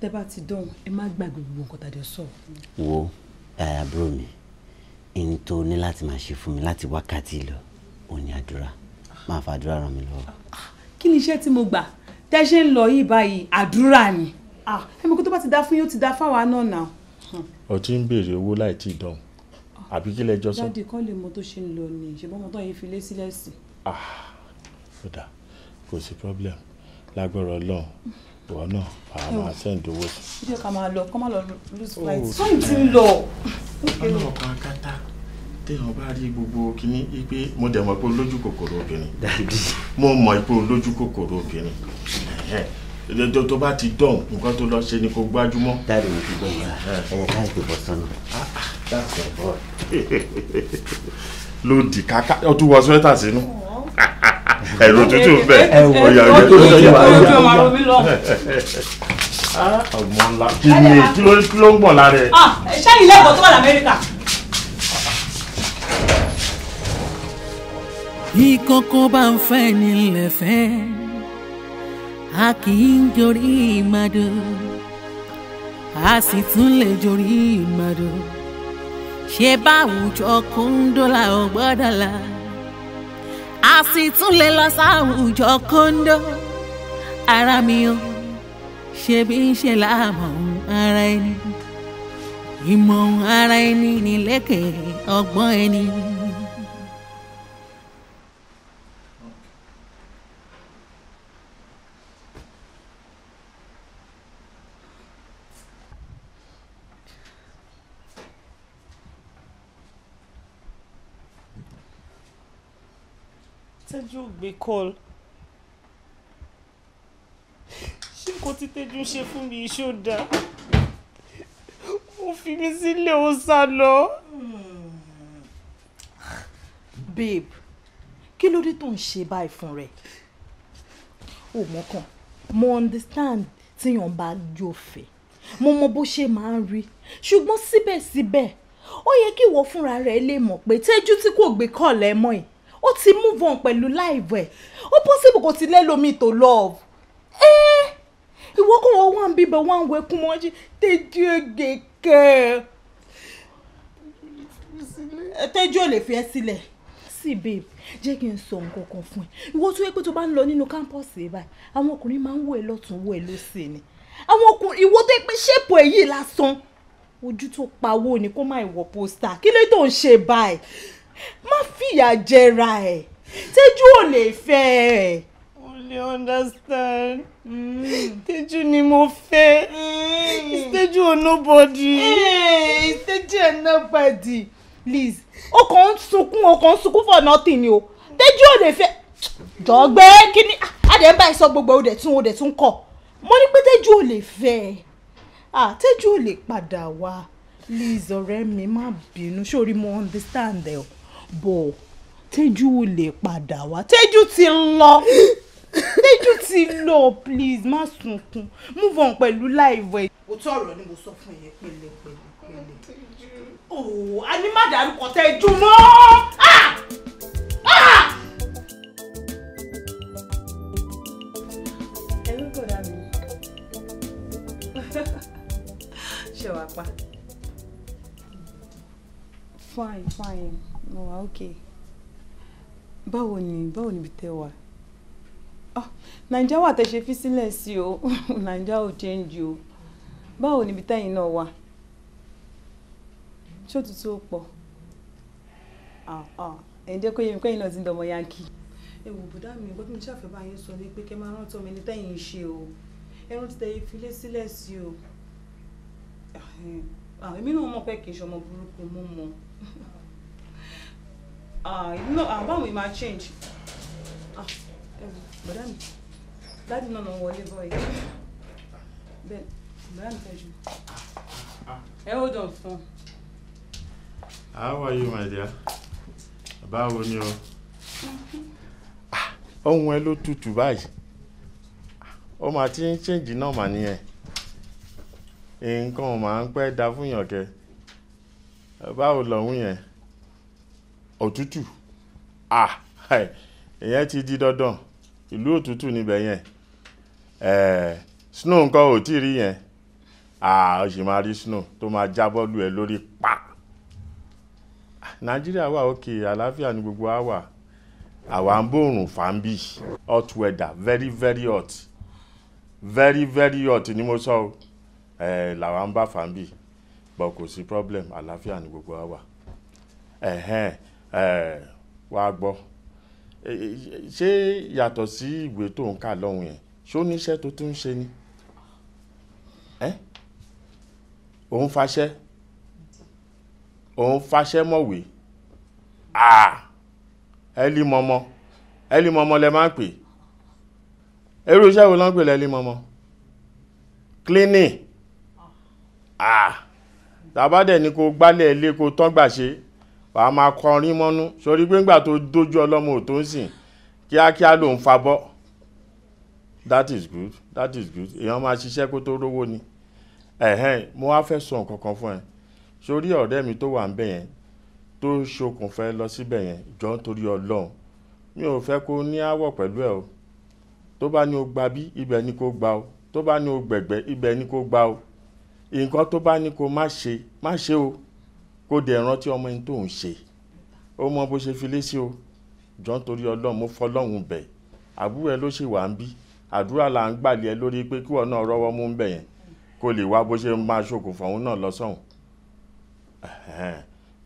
Speaker 10: tẹ́ bá ti dọ̀hùn, ẹ má gbàgbé gbogbo nǹkan tàdé sọ.
Speaker 16: Wo àbúrò mi, n tó ní láti máa ṣe fún mi láti wákàtí lọ, ò ní àdúrà. Máa fa àdúrà ràn mí lọ́wọ́.
Speaker 10: Kí ni iṣẹ́ tí mo gbà? Tẹ́ ṣe ń lọ yìí báyìí, àdúrà ni. Ẹ mọ̀ kó tó bá ti dá fún yín, ó ti dá fáwa náà nà.
Speaker 3: O ti ń béèrè owó láì tí ì dọ̀hùn, àbí kí lẹjọ sọ?
Speaker 10: Dáàdì kan lè mọ tó ṣe ń lọ ni, ṣùgbọ́n ọmọ tó yìí fi lé sílẹ̀ sí.
Speaker 3: Ó dà, kò sí problem. Lágbára Ọlọ́run, ìwọ náà wàá máa send owó sí.
Speaker 10: Ṣé ká máa lọ, kọ́ máa lọ lose flight. Sọ́yìn ti ń lọ.
Speaker 3: Ọlọ́run kan akátá, téèyàn bá rí gbogbo kinní pé mo dẹ̀ mọ̀ pé olójú kòkòrò obìnrin. Mo mọ̀ pé olójú kòkòrò obìnrin. Tó bá ti dọ̀hùn, nǹkan tó lọ ṣe ni kò gbájúmọ́.
Speaker 16: Dáàdì mo ti gbọ́ yà, ẹ̀yẹ ká ìpè bọ́ sọ́nà. That's your boy.
Speaker 3: Lòdì kàkà, ó tún wọ sweater sínú. Ẹ̀rọ tútù ń bẹ̀. Ọ̀yà ọmọ ńlá. Kí ni kí ló ń bọ̀ lára ẹ̀?
Speaker 10: Ṣáà ilé ẹ̀kọ́ tó wà l'Amẹ́ríkà.
Speaker 15: Ìkókó bá ń fẹ́ nílẹ̀ fẹ́, a kì í jorí ìmàdò, a sì tún lè jorí ìmàdò. Ṣé báwùjọ kóńdó la ò gbọ́dọ̀ la, a sì tún lè lọ sáwùjọ kóńdó. Ara mi o, ṣe bí ń ṣe láàmú ara ẹni, ìmọ̀ ara ẹni nílékè ọgbọ́n ẹni.
Speaker 17: Tẹ́jú ò gbé call. Ṣé nǹkan tí Tẹ́jú ṣe fún mi ṣó dáa? Ó fi mí sílẹ̀, ó sá lọ.
Speaker 13: Babe, kí ló dé tó ń ṣe báyìí fún rẹ? Ó mọ̀ kàn, mo understand tíyàn bá yóò fẹ́, mo mọ bó ṣe máa ń rí, ṣùgbọ́n síbẹ̀síbẹ̀ ó yẹ kí ìwọ fúnra rẹ lè mọ̀ pé Tẹ́jú tí kò gbé call ẹ mọ́ ẹ̀, ó ti move on pẹ̀lú life ẹ̀, ó possible kò ti lẹ́lòmíì tó love. Ìwọ kò wọ́n wá ń bíbẹ̀ wá ń wẹkún mọ́ ṣe Tẹ́jú ègè kẹ́ ẹ̀. Tẹ́jú ò lè fi ẹ́ sílẹ̀. Sí babe, jẹ́ kí n sọ nǹkan kan fún ẹ. Ìwọ tó yẹ pé tó bá ń lọ nínú kámpọ̀sì ẹ báyìí, àwọn ọkùnrin máa ń wò ẹ́ lọ́tún wò ẹ́ lósì ni. Àwọn ọkùnrin, ìwọ tó yẹ pé ṣépò èyí lásán,
Speaker 10: Ojú tó pawó ni kó má ìwọ pósítà. Kí ló tó ń ṣe báyìí? Má fìyà jẹra ẹ̀. Tẹ́jú ò lè fẹ́ ẹ.
Speaker 17: Mo lè understand. Tẹ́jú ni mo fẹ́. It's Tẹ́jú or nobody.
Speaker 10: It's Tẹ́jú or nobody. Liz, o kàn ń sunkún for nothing ni o. Tẹ́jú ò lè fẹ́. Jọ̀ọ́gbẹ́ kí ni adẹ̀ ń bá ẹ sọ gbogbo ó dẹ̀ tún kọ̀. Mo ní pé Tẹ́jú ò lè fẹ́ ẹ. Tẹ́jú ò lè padà wá. Liz, ọ̀rẹ́ mi, má bínú. Sórí mo understand ẹ o. Bọ̀ Tẹ́jú ò lè padà wá. Tẹ́jú ti lọ. Tẹ́jú ti lọ, please má sunkún. Move on pẹ̀lú life ẹ. Òótọ́ ọ̀rọ̀ ni mo sọ fún ẹ pẹ̀lẹ́ pẹ̀lẹ́ pẹ̀lẹ́. Oh, a ní má dárúkọ Tẹ́jú mọ́. Ah! Ah!
Speaker 6: Ẹ̀rú kò dà mí. Ṣé wàá pa?
Speaker 10: Fine, fine. Mo wà okay. Báwo ni ibi tẹ́ wà? Naija wà tẹ́ ṣe fi sílẹ̀ sí o. Naija ò change o. Báwo ni ibi tẹ́yìn náà wà? Ṣé òtútù ó pọ̀? Ẹ̀ ń jẹ́ kó yé mi kẹ́yìn náà ti ń dọmọ Yankee. Ẹ wò bùdá mi, nǹkan tí mo ṣàfẹ́ bá yín sọ ni pé kẹ́ máa rántí ọmọ ẹni tẹ́yìn ń ṣe o. Ẹ rántí tẹ́yìn filé sílẹ̀ sí o. Èmi náà mọ̀ pé kì í ṣe ọmọ burúkú, mo mọ̀. Báwo ni máa change? Bọ̀dá mi, dáàdì náà wọlé bọ́ yìí. Bẹ́ẹ̀, bọ̀dá mi fẹ́ jù. Ẹ hold on fún.
Speaker 3: How are you, my dear? Báwo ni o? Ohun ẹ ló tutù báyìí. Ó máa ti ń change náà mà nìyẹn. Nǹkan ò máa ń pẹ́ da fún yàn kẹ. Báwo lọ̀hún yẹn? Òtútù. Ìyẹn ti di dandan. Ìlú òtútù níbẹ̀ yẹn. Snow nǹkan ò tí ì rí yẹn. Ó sì máa rí snow tó máa jábọ́ lù ẹ lórí pa. Nàìjíríà wà òkè, àlàáfíà ni gbogbo wa wà. Àwa ń bòrùn fàǹbì. Hot weather, very very hot. Very very hot ni mo sọ o. Làwa ń bá fàǹbì. But kò sí problem, àlàáfíà ni gbogbo wa wà. Wá gbọ́. Ṣé yàtọ̀ sí ìwé tó ń kà lọ́hùn yẹn, ṣó níṣẹ́ tó tún ń ṣe ni? Òun faṣẹ́. Òun faṣẹ́ mọ̀wé. Ẹ́lí mọ́mọ́. Ẹ́lí mọ́mọ́ lẹ máa ń pè. Irú iṣẹ́ wo ló ń pè lẹ́lí mọ́mọ́? Cleaning. Tàbá dẹ̀ ni kò gbálẹ̀ ilé kò tán gbà ṣe, wàá máa kọrin mọ́nú. Sórí pé ńgbà tó dójú ọlọ́mọ ò tó ń sìn, kíákíá ló ń fa bọ́. That is good, that is good. Èèyàn máa ṣiṣẹ́ kó tó rówó ni. Mo wá fẹ́ sọ nǹkan kan fún ẹ. Sórí ọ̀rẹ́ mi tó wà ń bẹ̀ yẹn, tó ṣokùnfẹ́ lọ síbẹ̀ yẹn, jọ̀ọ́ nítorí Ọlọ́run. Mi ò fẹ́ kó ní áwọ̀ pẹ̀lú ẹ o. Tó bá ní o gba bí, ibẹ̀ ni kó gba o. Tó bá ní o gbẹ̀gbẹ́, ibẹ̀ ni kó gba o. Nǹkan tó bá ní kó má ṣe, má ṣe o. Kó dẹ̀ rántí ọmọ ẹni tó ń ṣe. Ó mọ bó ṣe fi lé sí o. Jọ̀ọ́ nítorí Ọlọ́run, mo fọlọ́run bẹ̀. Àbúrò ẹ ló ṣì wà ń bí. Àdúrà là ń gbàlẹ̀ ẹ lórí pé kí ìwọ náà rọ́wọ́ mú ń bẹ̀ yẹn. Kó lè wá bó ṣe máa ṣokùnfà òun náà lọ sọ́hùn.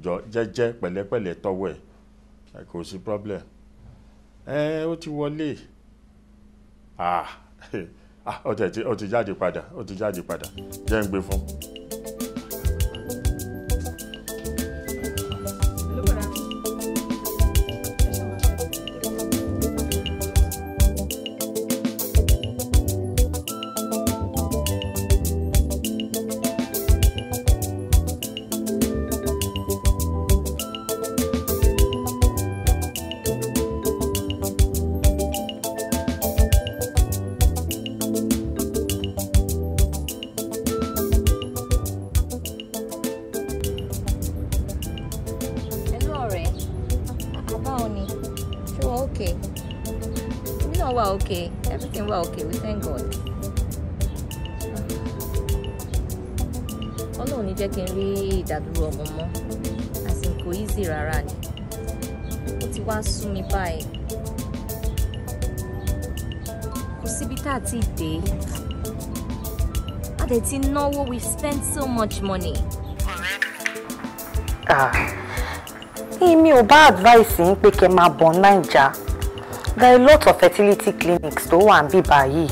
Speaker 3: Jọ̀ọ́ jẹ́jẹ́ pẹ̀lẹ́pẹ̀lẹ́ tọwọ́ ẹ̀. Kò sí problem. Ó ti wọlé. Ó ti jáde padà, ó ti jáde padà. Jẹ́ ń gbé fún.
Speaker 18: Okay, everything well, okay, we thank God. Ọlọ́run ní jẹ́ kí n rí ìdádúró ọmọ mọ́, àsìkò easy rárá ni. Ó ti wá sú mi báyìí. Kò síbi tá a ti dé. A dẹ̀ ti náwó, we spent so much money.
Speaker 4: Mi ò bá advice yín pé kẹ́ máa bọ̀ Naija. There are a lot of fertility clinics tó wà níbí báyìí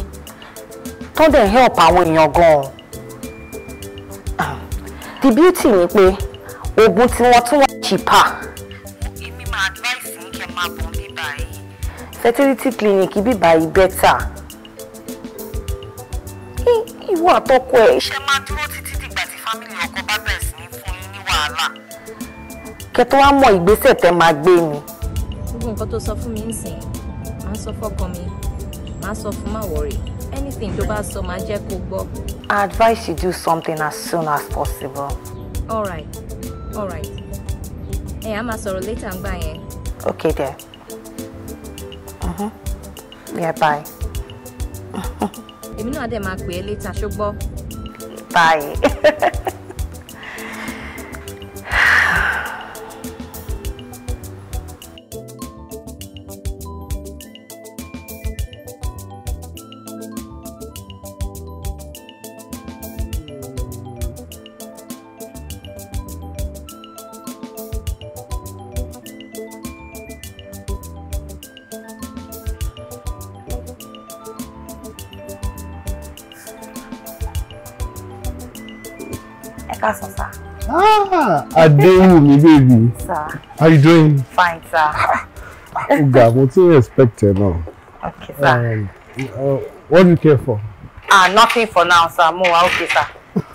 Speaker 4: tó dẹ̀ help àwọn èèyàn gan-an. The beauty ni pé oògùn tí wọ́n tún wà cheaper. Èmi máa advice yín kẹ́ máa bọ̀ níbí báyìí. Fertility clinic ibi báyìí better. Ìwọ àtọkọ ẹ̀ ṣe máa dúró títí dìgbà tí family ọkọ bá bẹ̀rẹ̀ sí ní fún yín ní wàhálà. Kẹ́ tó wá mọ ìgbésẹ̀ tẹ́ máa gbé ni.
Speaker 18: Gbogbo nǹkan tó sọ fún mi ń sìn, máa sọ fọ́kàn mi, máa sọ fún, má worry. Anything tó bá sọ, máa jẹ́ kó gbọ́.
Speaker 4: I advise you do something as soon as possible.
Speaker 18: All right. Ẹ á máa sọ̀rọ̀ later ń gbà yẹn.
Speaker 4: Okay there. Yeah, bye.
Speaker 18: Èmi náà dẹ̀ máa pè é later, ṣó gbọ́?
Speaker 4: Bye. Káàsán, sir.
Speaker 5: Ah, Adéwùmí baby.
Speaker 4: Sir.
Speaker 5: How you doing?
Speaker 4: Fine, sir.
Speaker 5: Ọ̀gá, mo ti expect ẹ náà.
Speaker 4: Okay, sir.
Speaker 5: What do you care for?
Speaker 4: Ah, nothing for now, sir. Mo wà okay, sir.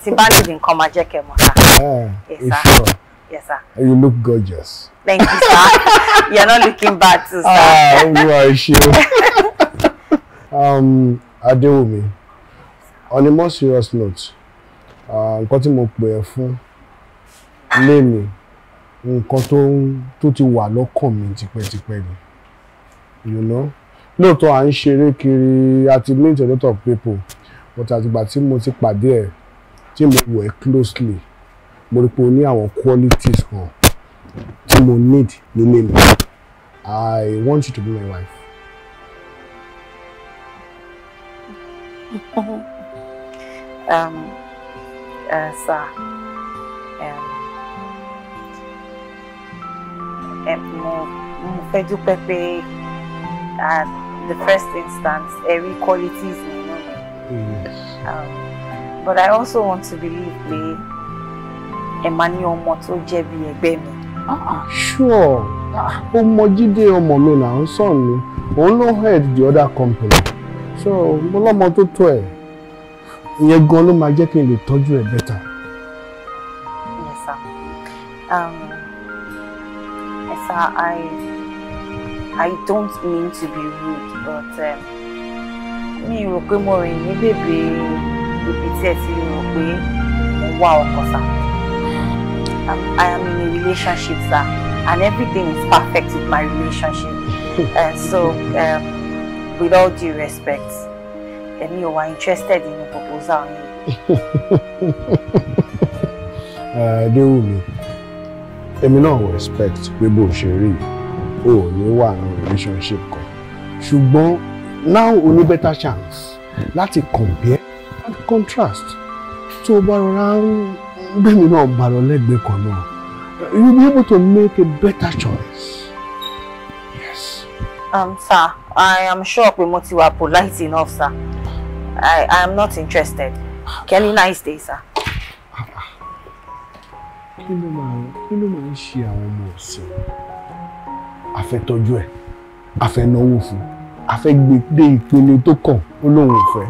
Speaker 4: Tí bá need nǹkan máa jẹ́ kẹ́ mọ̀, sir.
Speaker 5: Ah,
Speaker 4: yes, sir.
Speaker 5: Sure?
Speaker 4: Yes, sir.
Speaker 5: You look gorgeous.
Speaker 4: Thank you, sir. You're not looking bad too, sir.
Speaker 5: Ah, Olúwa ṣé. Adéwùmí, on a more serious note, nǹkan tí mo pè ẹ́ fún lémi, nǹkan tó ti wà lọ́kàn mi tipẹ́tipẹ́ ni, you know, lóòótọ́ à ń ṣeré kiri, a ti meet a lot of people, but àtìgbà tí mo ti pàdé ẹ̀, tí mo wò ẹ́ closely, mo rí pé o ní àwọn qualities kan tí mo need nílé mi. I want you to be my wife.
Speaker 4: Sir, mo fẹ́ dúpẹ́ pé at the first instance every qualities nínú mi.
Speaker 5: Yes.
Speaker 4: But I also want to believe pé ẹ máa ní ọmọ tó jẹ́ bí ẹgbẹ́ mi.
Speaker 5: Ah, sure. Ọmọ Jídé ọmọ mi là ń sàn ni, òun ló head the other company, so mo lọ́mọ tó tó ẹ̀. Ìyẹn gan ló máa jẹ́ kí n lè tọ́jú ẹ̀ better.
Speaker 4: Yes, sir. Yes, sir, I don't mean to be rude, but mi rò pé mo rìn ní bèbè ibi tí ẹ ti rò pé mo wá ọkọ, sir. I am in a relationship, sir, and everything is perfect with my relationship. And so, with all due respect, èmi ò wá interested in the proposal yìí.
Speaker 5: Adéwùmí, èmi náà wò expect pé bó ṣe rí o ò ní wà ní relationship kan, ṣùgbọ́n now o ní better chance láti compare and contrast. Tó o bá rọra ń gbẹ̀mí náà bá lọ lẹ́gbẹ̀ẹ́ kan náà, you be able to make a better choice. Yes.
Speaker 4: Sir, I am sure pé mo ti wà polite enough, sir. I am not interested. Kelly, nice day, sir.
Speaker 5: Kí ló máa ń ṣe àwọn ọmọ ọ̀sìn? A fẹ́ tọ́jú ẹ̀, a fẹ́ náwó fún, a fẹ́ gbé dé ìpele tó kàn, ó lóun ò fẹ́.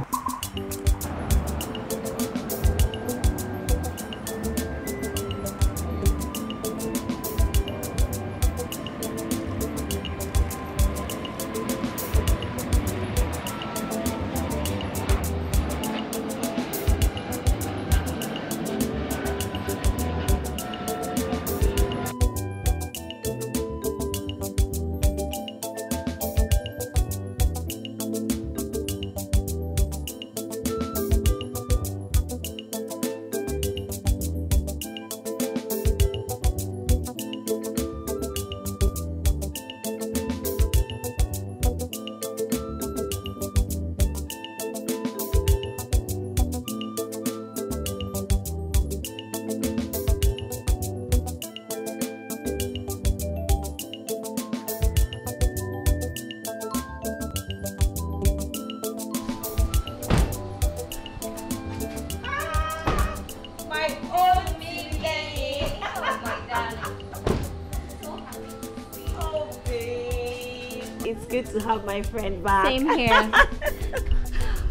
Speaker 18: It's good to have my friend back. Same here.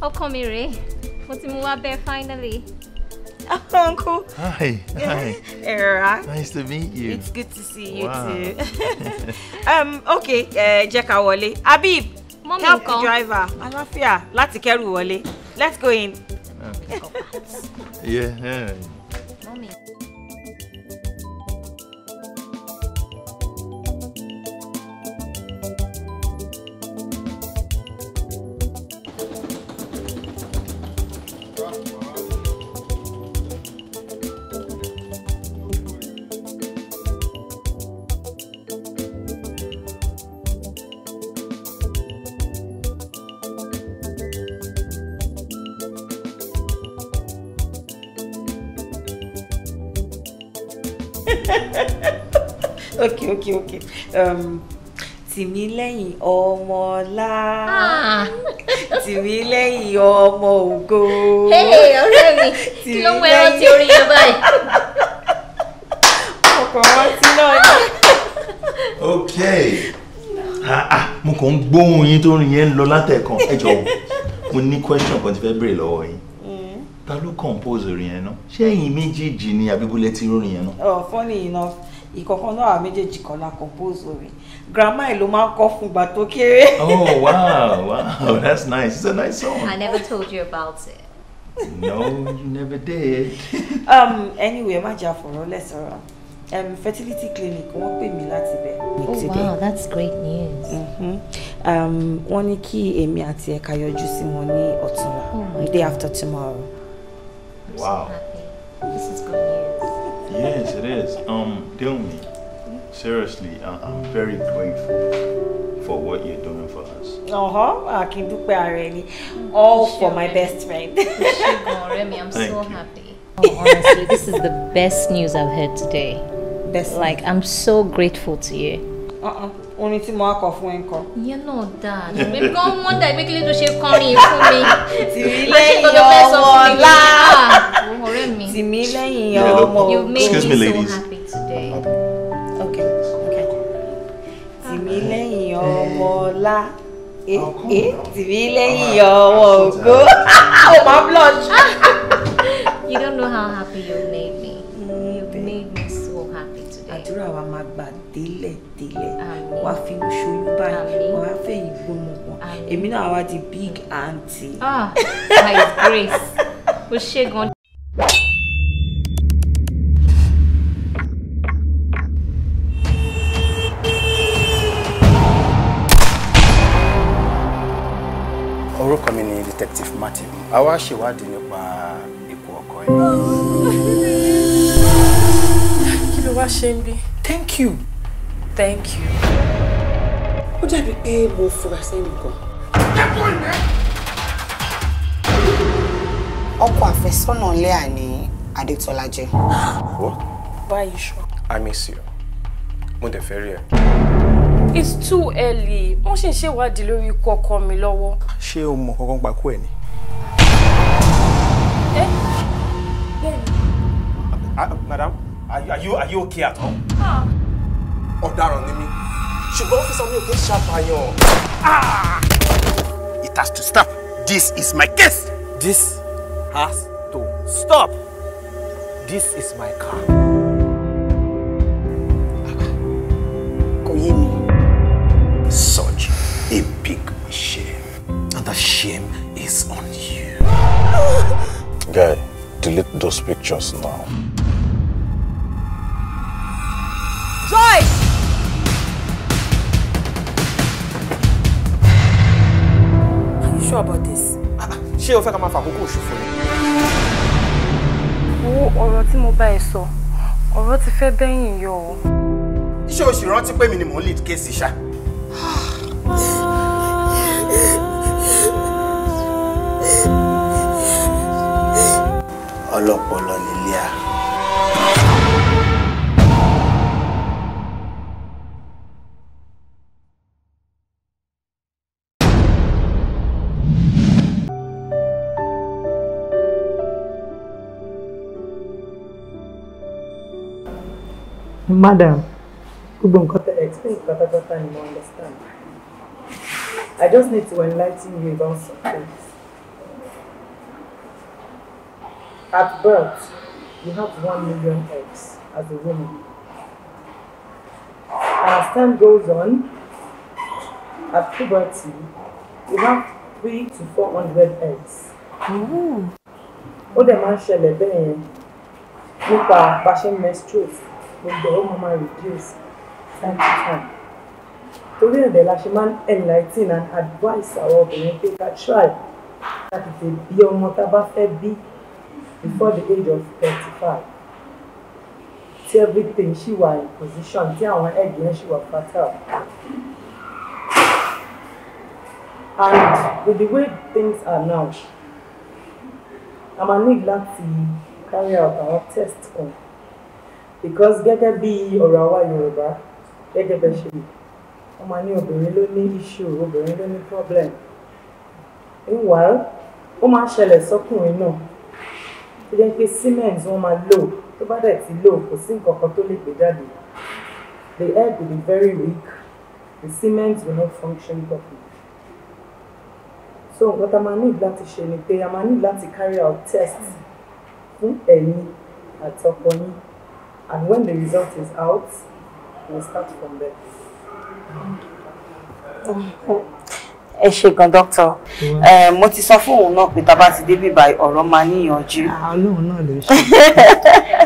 Speaker 18: Ọkọ mi rèé, mo ti mú wá bẹ́ẹ̀ finally.
Speaker 17: Uncle.
Speaker 19: Hi. Hi.
Speaker 17: Era.
Speaker 19: Nice to meet you.
Speaker 17: It's good to see you
Speaker 19: Wow.
Speaker 17: too. Okay, jẹ́ ká wọlé. Habib,
Speaker 18: Mommy
Speaker 17: help the
Speaker 18: ńkọ́?
Speaker 17: driver. Àlàáfíà láti kẹ́rù wọlé. Let's go in.
Speaker 19: Okay. Yeah.
Speaker 18: Mommy.
Speaker 17: Okay. Tìmílẹ́yìn ọmọọlá. Tìmílẹ́yìn ọmọ ògo.
Speaker 18: Hey, ọ̀rẹ́ mi, kí ló mú ẹ rántí orin yẹn báyìí?
Speaker 17: Ọkọ̀ rántí náà ni.
Speaker 19: Okay. Mo kàn ń gbóhùn yín tó rìn yẹn ń lọ látẹ̀kan. Ẹ jọ̀ọ́, mo ní question kan tí fẹ́ béèrè lọ́wọ́ yín. Ta ló compose orin yẹn náà? Ṣé ẹ̀yin méjèèjì ni àbí bó lẹ ti rórin yẹn náà?
Speaker 17: Oh, funny enough, ìkọ̀kan náà àwọn méjèèjì kan la compose orin. Grandma ẹ̀ ló máa ń kọ́ fún ìgbà tó kéré.
Speaker 19: Oh, wow, that's nice. It's a nice song.
Speaker 18: I never told you about it.
Speaker 19: No, you never did.
Speaker 17: Anyway, má jà fọ̀rọ̀ lẹ̀ sọ̀rọ̀. Fertility clinic wọ́n pè mí láti bẹ̀.
Speaker 18: Oh wow, that's great news.
Speaker 17: Wọ́n ní kí èmi àti ẹ̀ka yọjú sí wọn ní ọ̀túnla,
Speaker 18: Oh my
Speaker 17: day after tomorrow.
Speaker 19: Wow.
Speaker 18: This is good news.
Speaker 19: Yes, it is. Dilmi, seriously, I'm very grateful for what you're doing for us.
Speaker 17: Akindúpẹ́ ara ẹni. All for my best friend.
Speaker 18: Ṣùgbọ́n ọ̀rẹ́ mi, I'm
Speaker 19: Thank
Speaker 18: so
Speaker 19: you.
Speaker 18: happy. Oh, honestly, this is the best news I've heard today.
Speaker 17: Best.
Speaker 18: Like, I'm so grateful to you.
Speaker 17: Orin tí mo á kọ fún ẹ ńkọ́.
Speaker 18: Ìyẹn náà dáa. Èmi gan wonder pé kí ló tó ṣe kọrin yìí fún mi.
Speaker 17: Tìmílẹ́yìn
Speaker 18: Àṣé nǹkan tó fẹ́ sọ fún mi
Speaker 17: ọmọọlá.
Speaker 18: Ah, ọ̀rẹ́ mi.
Speaker 17: Tìmílẹ́yìn
Speaker 19: Yeah, look,
Speaker 17: ọmọ
Speaker 18: You've made
Speaker 19: Excuse
Speaker 18: me
Speaker 19: me,
Speaker 18: so
Speaker 19: ladies.
Speaker 18: happy today.
Speaker 17: Okay. Tìmílẹ́yìn ọmọọlá. Tìmílẹ́yìn ọmọ ògo. Ó máa blush.
Speaker 18: You don't know how happy you've made me. You've made me so happy today.
Speaker 17: Àdúrà wa máa gbà délẹ̀ délẹ̀. Wá fi inú ṣoyún báyìí. Wá fẹ̀yìn gbọ́mọ pọ̀n. Èmi náà wá di big aunty.
Speaker 18: Ah, by His grace. Ó ṣé gan.
Speaker 20: Orúkọ mi ni Detective Martin. A wá ṣèwádìí nípa ikú ọkọ ẹ̀.
Speaker 21: Kí ló wá ṣe ń bí?
Speaker 20: Thank you.
Speaker 21: Thank you.
Speaker 6: Ó dàbí pé mo fura sẹ́yìn gan.
Speaker 4: Ọkọ àfẹ́sọ́nà Leah ni Adétọ́lá jẹ́.
Speaker 20: What?
Speaker 21: Why are you sure?
Speaker 20: I miss you. Mo dẹ̀ fẹ́ rí ẹ.
Speaker 21: It's too early. Wọ́n ṣì ń ṣèwádìí lórí ikú ọkọ mi lọ́wọ́.
Speaker 20: Ṣé o mọ̀ kankan pa kú ẹ ni?
Speaker 22: Madam, are you okay at all? Ọ̀daràn ni mí. Ṣùgbọ́n ọ́fíìsà mi ò kí ń ṣàpàyàn.
Speaker 20: It has to stop. This is my case.
Speaker 22: This has to stop. This is my car.
Speaker 4: Kò yé mi.
Speaker 20: Such a big shame. And the shame is on you.
Speaker 3: Guy, delete those pictures now.
Speaker 2: Joy!
Speaker 21: Are you sure about this?
Speaker 22: Ṣé o fẹ́ ká máa fàkókò ṣòfò ni?
Speaker 21: Wo ọ̀rọ̀ tí mo bá ẹ sọ, ọ̀rọ̀ ti fẹ́ bẹ́yìn yọ o.
Speaker 20: Ṣé o sì rántí pé mi ni mò ń lead case ṣá? Ọlọ́pọlọ ni Leah.
Speaker 6: Madam, gbogbo nǹkan tẹ́ explain pátápátá ni mo understand.
Speaker 7: I just need to enlighten you about some things. At birth, you have 1 million eggs as a woman. And as time goes on, at puberty, you have 300 to 400 eggs. Ó dẹ̀ máa ń ṣẹlẹ̀ bẹ́ẹ̀ yẹn nípa bá ṣe ń menstruate, gbogbo ẹ̀ ó máa máa reduce time to time. Torí ẹ̀ dẹ̀ la ṣe máa ń enlighten and advise àwọn obìnrin pé ká try ká tètè bí ọmọ tá a bá fẹ́ bí before the age of 35. Tí everything ṣì wà in position, tí àwọn egg yẹn ṣì wà fertile. And with the way things are now, a máa need láti carry out our test kan. Because gẹ́gẹ́ bí ọ̀rọ̀ àwa Yorùbá, gẹ́gẹ́ bẹ́ ṣe, wọ́n máa ní obìnrin ló ní issue, obìnrin ló ní problem. Meanwhile, ó máa ń ṣẹlẹ̀ sọ́kùnrin náà. Tó jẹ́ pé semen wọ́n máa lò, tó bá dẹ̀ ti lò, kò sí nǹkan kan tó lè gbé jáde. The egg will be very weak, the semen will not function properly. So nǹkan tá a máa need láti ṣe ni pé a máa need láti carry out tests fún ẹ̀yin àti ọkọ yín, and when the result is out, we'll start from there.
Speaker 4: Ẹ ṣé gan, doctor. Mo ti sọ fún òun náà pé tá a bá ti dé bíbá, ọ̀rọ̀ máa níyànjú.
Speaker 7: Ọlọ́run náà ló ṣe.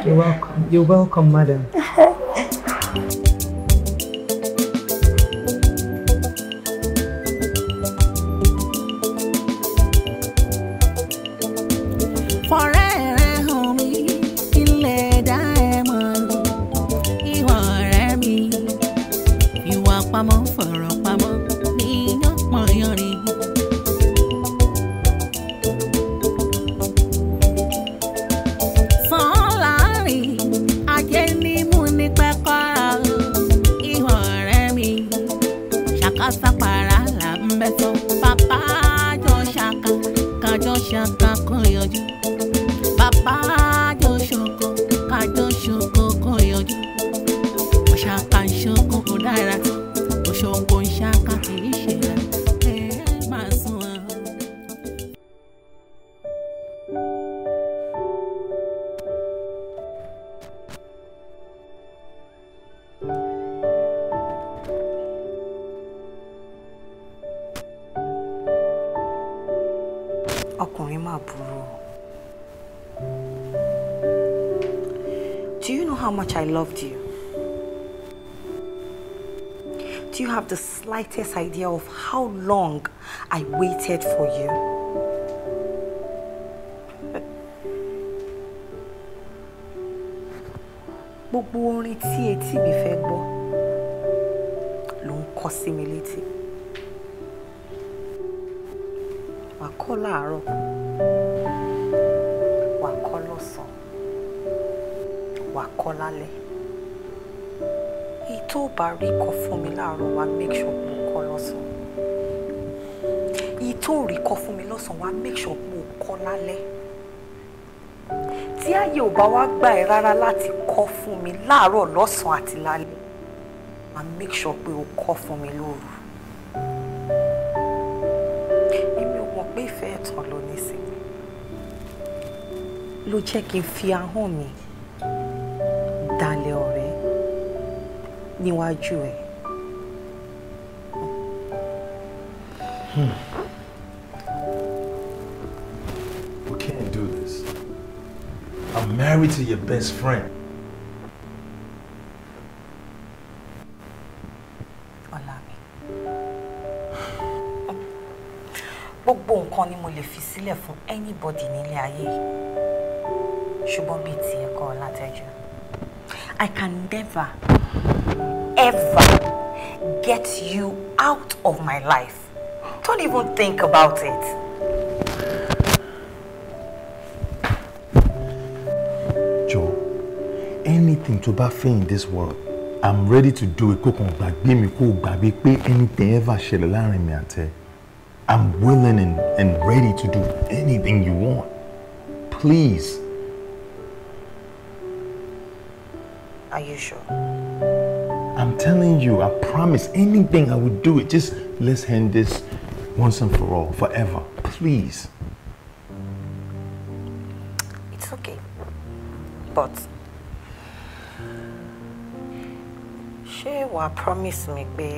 Speaker 7: You're welcome. You're welcome, madam.
Speaker 15: Fọ̀rẹ́ rẹ hàn mí, kí n lè dá ẹ mọ̀. Ìwà ọ̀rẹ́ mi, ìwà pamọ́, fọ̀rọ̀ pamọ́, níyàn pọ̀nyán ni. Sàn láàrin, ajé ní mú ní pẹ́kọ́. Ìwà ọ̀rẹ́ mi, ṣàkàṣàpàrà là ń bẹ́ sọ. Bàbá jọ ṣàkà, kájọ ṣàkà kan yọjú. Bàbá jọ ṣoko, kájọ ṣoko kan yọjú. Òṣàkà ń ṣoko kò dára tó, òṣoko ń ṣàkà kì í ṣe rà. Ẹ máa sún ọ.
Speaker 17: Ọkùnrin máa burú o. Do you know how much I loved you? Do you have the slightest idea of how long I waited for you? Gbogbo orin tí etí mi fẹ́ gbọ́ ló ń kọ sí mi létí. Wà á kọ́ láàárọ̀, wà á kọ́ lọ́sàn-án, wà á kọ́ lálẹ́. Èyí tó bá rí kọ fún mi láàárọ̀, wà á make sure pé o kọ́ lọ́sàn-án. Èyí tó rí kọ fún mi lọ́sàn-án, wà á make sure pé o kọ́ lálẹ́. Tí ààyè ò bá wá gbà ẹ́ rárá láti kọ́ fún mi láàárọ̀, lọ́sàn-án àti lálẹ́, wà á make sure pé o kọ́ fún mi lóru. Èmi ò mọ̀ pé ìfẹ́ ẹ̀tàn ló ní sí mi. Ló jẹ́ kí n fi ahọ́n mi dalẹ̀ ọ̀rẹ́ níwájú ẹ̀.
Speaker 19: We can't do this. I'm married to your best friend.
Speaker 17: Ọlámi. Gbogbo nǹkan ni mo lè fi sílẹ̀ fún anybody nílé ayé yìí. Ṣùgbọ́n bíi tiẹ̀ kọ́, Ọlátẹ́jú. I can never, ever get you out of my life. Don't even think about it.
Speaker 19: Joe, anything tó bá fẹ́ in this world, I'm ready to do it. Kó kàn gbàgbé mi, kó gbàgbé pé anything ever ṣẹlẹ̀ láàrin mi àti ẹ. I'm willing and ready to do anything you want. Please.
Speaker 17: Are you sure?
Speaker 19: I'm telling you, I promise, anything I would do it. Just let's end this Once and for all, forever. Please.
Speaker 17: It's okay. But ṣé wàá promise mi pé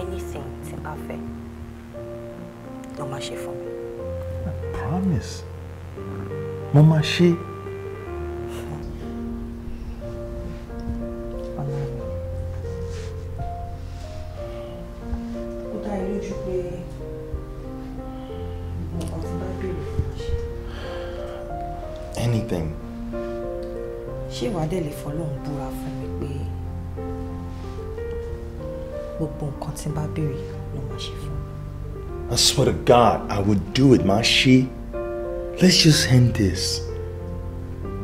Speaker 17: anything tí n bá fẹ́ ló máa ṣe fún mi?
Speaker 19: Promise. Mo máa ṣe.
Speaker 7: Ó dá ẹ lójú pé gbogbo nǹkan tí bá béèrè fún mi ṣe.
Speaker 19: Anything.
Speaker 17: Ṣé wàá dẹ̀ lè fọlọ́run búra fún mi pé gbogbo nǹkan tí n bá béèrè ló máa ṣe fún mi?
Speaker 19: I swear to God, I would do it, ma ṣe. Let's just end this.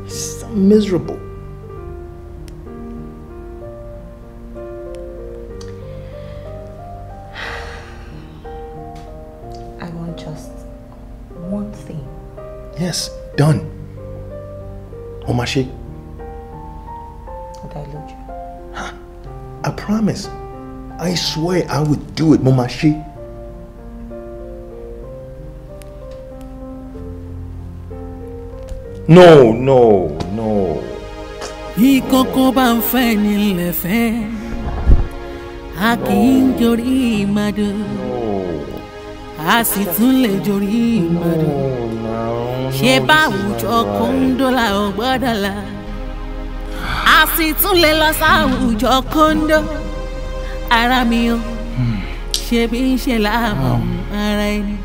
Speaker 19: It's miserable.
Speaker 17: I want just one thing.
Speaker 19: Yes, done. Ó máa ṣe.
Speaker 17: Ó dá ẹ lójú.
Speaker 19: I promise. I swear I would do it, mo máa ṣe. No, no, no.
Speaker 15: Ìkókó bá ń fẹ́ nílẹ̀ fẹ́, a kì í jorí ìmàdò, a sì tún lè jorí ìmàdò. Ṣé báwùjọ kóńdó la ò gbọ́dọ̀ la? A sì tún lè lọ sáwùjọ kóńdó. Ara mi o, ṣe bí ń ṣe láàmú ara ẹni.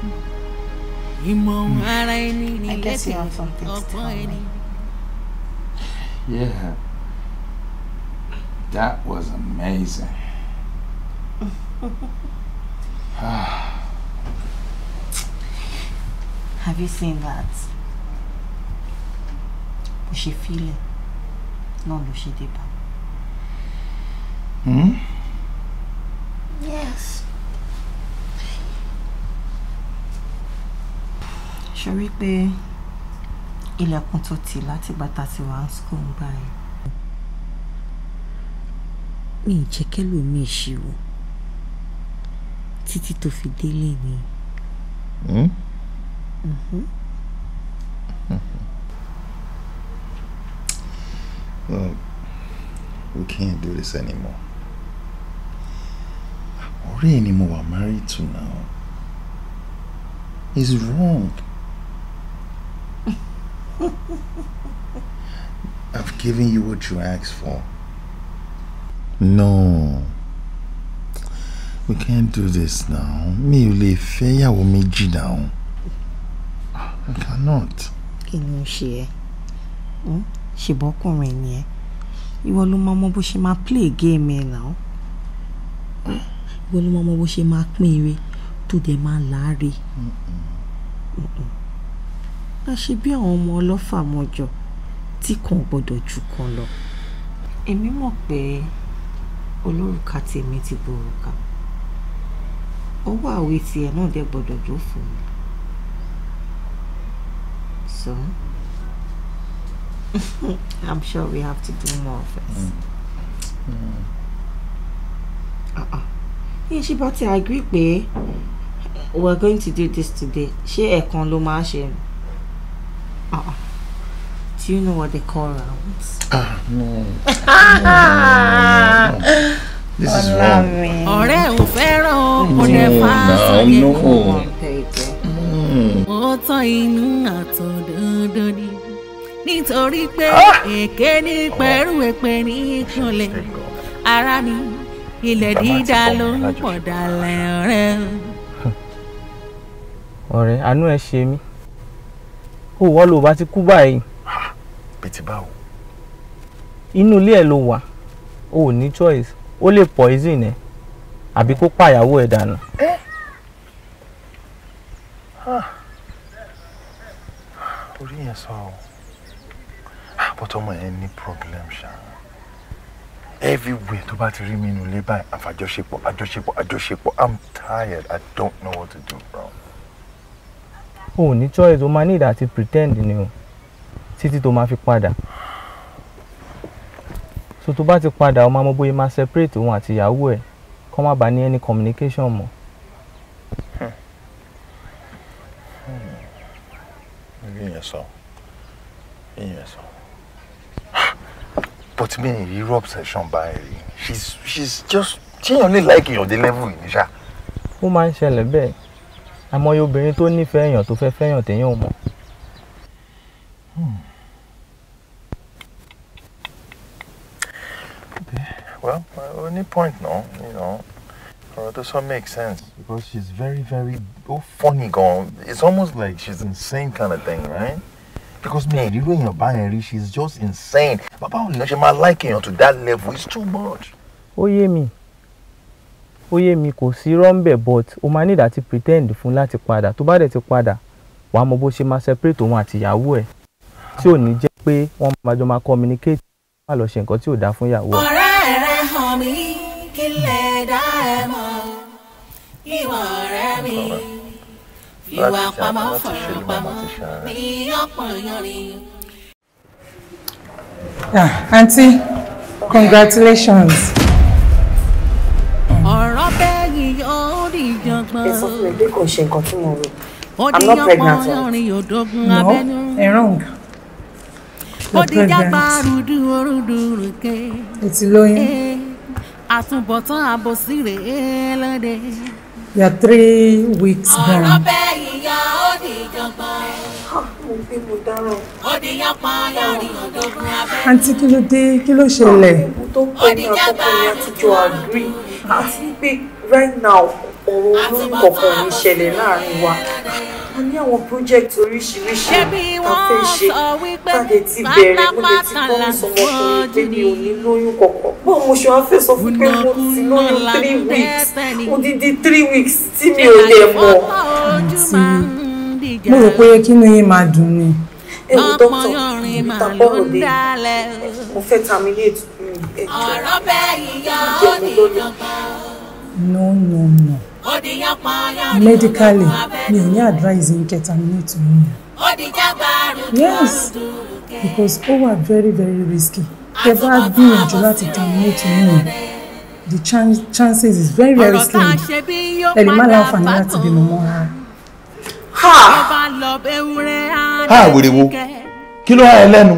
Speaker 15: Ìmọ̀ ara ẹni ní
Speaker 17: I guess you have something to
Speaker 15: ọgbọ́n
Speaker 17: tell
Speaker 15: ẹni.
Speaker 17: me.
Speaker 3: Yeah. That was amazing.
Speaker 17: Have you seen that? Bó ṣe fílẹ̀ náà ló ṣe dé bá.
Speaker 3: Hmm?
Speaker 17: Yes. Ṣo rí pé ilẹ̀kùn tó tì látìgbà tá a ti wà ní school ń báyìí. Mi ì jẹ́ kẹ́lòmíì ṣíwò títí tó fi délé ni.
Speaker 19: Hmm?
Speaker 17: Mhm.
Speaker 19: Look, we can't do this anymore. Ọ̀rẹ́ ẹ̀ ni mo wà married to now. It's wrong. I've given you what you asked for. No. We can't do this now. Mi ò lè fẹ́ ìyàwó méjì now. I cannot.
Speaker 17: Kí ni ó ṣe ẹ́? Hmm? Ṣèbọ́kùnrin ni ẹ́. Ìwọ ló máa mọ bó ṣe máa play game ẹ now. Ìwọ ló máa mọ bó ṣe máa pín ire tó dẹ̀ máa láre. Má ṣe bí àwọn ọmọ ọlọ́fà mọ́jọ tí kan ò gbọ́dọ̀ ju kan lọ. Èmi mọ̀ pé olórùka tèmi ti borùka. Ọwọ́ àwé tiẹ̀ náà dẹ̀ gbọ́dọ̀ jó fún mi. So, I'm sure we have to do more of it. Uh-uh. Yeah, ṣé bá ti agree pé we're going to do this today. Ṣé ẹ̀kan ló máa ṣe ni? Uh-uh. Do you know what they call rounds?
Speaker 19: Ah, no. No, no, no. This is wrong.
Speaker 15: Ọ̀rẹ́ ò fẹ́ràn kò dẹ̀
Speaker 19: No,
Speaker 15: fà
Speaker 19: no,
Speaker 15: sóyè.
Speaker 19: no.
Speaker 15: Ó tán inú àtọ̀dọ̀dọ̀ ni nítorí pé èké ní pẹ̀rú èpè ní ìkúnlẹ̀ ara mi ilẹ̀ dídá ló ń pọ̀ dalẹ̀ ọ̀rẹ́ o.
Speaker 1: Ọ̀rẹ́, àánú ẹ ṣe mí. Ó wọ́ ló bá ti kú báyìí.
Speaker 19: Bíi ti báwo?
Speaker 1: Inú ilé ẹ ló wà. O ò ní choice. Ó lè poison ẹ àbí kó pàyàwó ẹ dànù.
Speaker 19: Orí yẹn sọ o. But ọmọ yẹn ní problem ṣá. Everywhere tó bá ti rí mi nínú ilé báyìí, àfàjọṣepọ̀, àjọṣepọ̀, àjọṣepọ̀. I'm tired. I don't know what to do, bro.
Speaker 1: O ò ní choice. O máa ní ìdá àti pretend ni o títí tó máa fi padà. So tó bá ti padà, o máa mọ bóyá máa separate òun àti ìyàwó ẹ̀. Kó má bàa ní any communication mọ́.
Speaker 19: Ìyẹn sọ. Ìyẹn sọ. But mi ì rí obsession báyìí. She's just ṣé èèyàn lè like èèyàn dé level yìí ṣá?
Speaker 1: Ó máa ń ṣẹlẹ̀ bẹ́ẹ̀. Àìmọye obìnrin tó nífẹ̀ẹ́ èèyàn tó fẹ́ fẹ́yàn téèyàn ò mọ̀.
Speaker 19: Well, only point now, you know. Ọ̀rọ̀ tó sọ make sense because she's very, very funny gan. It's almost like she's insane kind of thing, right? Because mi ì rírú èèyàn báyẹn rí, she's just insane. Bàbá òun ni ṣe máa like èèyàn to that level, it's too much.
Speaker 1: Ó yé mi. Ó yé mi, kò sí rọ́ńbẹ̀, but o máa need àti pretend fún láti padà. Tó bá dẹ̀ ti padà, wàá mọ bó ṣe máa separate òun àti ìyàwó ẹ̀ tí ò ní jẹ́ pé wọ́n máa jọ máa communicate, má lọ ṣe nǹkan tí ò dáa fún ìyàwó ẹ̀.
Speaker 15: Ọ̀rẹ́ rẹ̀ hàn mí kí lè dá ẹ mọ̀, ìwọ ọ̀rẹ́ mi ìwà pamọ́ fọ̀rọ̀ pamọ́ ní ọ̀pọ̀ yanrìn.
Speaker 7: Ah, aunty, congratulations.
Speaker 15: Ọ̀rọ̀ bẹ́ẹ̀ yóò di jọ̀gbọ́n.
Speaker 4: Ẹ sọ fún mi pé kò ṣe nǹkan tí mo rò. I'm not pregnant.
Speaker 7: No, ẹ wrong. You're pregnant. O ti lóyún.
Speaker 15: Àtúbọ̀tán àbòsí rèé lóde.
Speaker 7: You are 3 weeks
Speaker 15: Ọ̀rọ̀
Speaker 7: gone.
Speaker 15: bẹ́ẹ̀ yóò di jọ̀gbọ́n.
Speaker 4: Mo gbé, mo dáràn.
Speaker 15: Ó di yánpọ̀n yanrìn òdògún abẹ́nú.
Speaker 7: Aunty, kí ló dé? Kí ló ṣẹlẹ̀?
Speaker 4: Mo tó pẹ́ ní àkọ́kọ́ ni a ti jọ agree àti pé right now ọ̀rọ̀ olóyún kọ̀ọ̀kan ò ní ṣẹlẹ̀ láàrin wa. A ní àwọn project oríṣiríṣi tá a fẹ́ ṣe, tá a dẹ̀ ti bẹ̀rẹ̀. Mo dẹ̀ ti promise ọmọkùnrin pé mi ò ní lóyún kọ̀ọ̀kan. Báwo mo ṣe wá fẹ́ sọ fún pé mo ti lóyún 3 weeks, odidi 3 weeks tí mi ò dẹ̀ mọ̀?
Speaker 7: Aunty, mo rò pé kí inú yín máa dùn ni.
Speaker 4: Ẹ wo dókítà, ibi tá a bọ̀rọ̀ dé, mo fẹ́ terminate mi, ẹ jọ̀ọ́.
Speaker 15: Ọ̀rọ̀ bẹ́ẹ̀ yóò di jọ̀gbọ́n.
Speaker 7: No, no, no.
Speaker 15: Ó di yánpọ̀n yanrìn
Speaker 7: Medically, mi ò ní advice yín kẹ́ terminate oyún yẹn.
Speaker 15: Ó di jágbárùdù.
Speaker 7: Yes, because ó wà very, very risky. Tẹ́ bá gbìyànjú láti terminate oyún yẹn, the chances is very, very
Speaker 15: Ọ̀rọ̀ tá a
Speaker 7: slim.
Speaker 15: ṣe bí yóò
Speaker 7: Ẹ lè má
Speaker 15: padà
Speaker 7: láǹfààní láti
Speaker 15: bá
Speaker 7: bímọ mọ́ rárá.
Speaker 15: Tó bá lọ bẹ́wúrẹ́ á
Speaker 19: Ha, wèrè wo? Kí ló há ẹ lẹ́nu?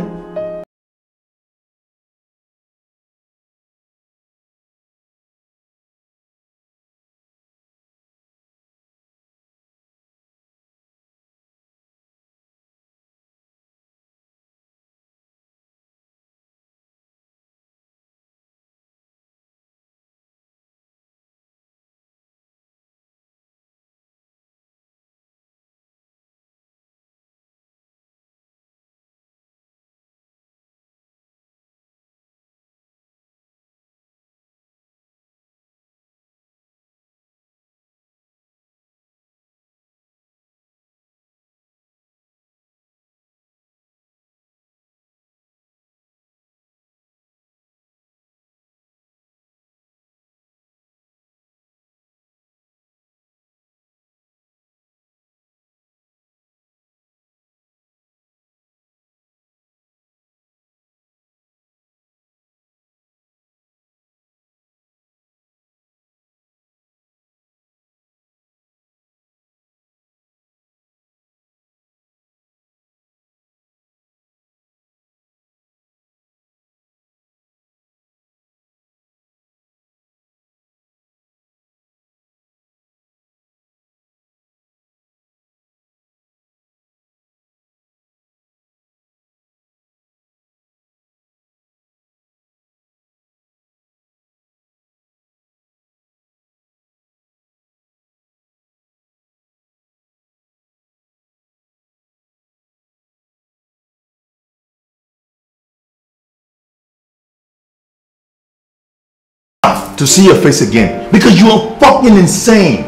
Speaker 19: To see your face again because you are fucking insane.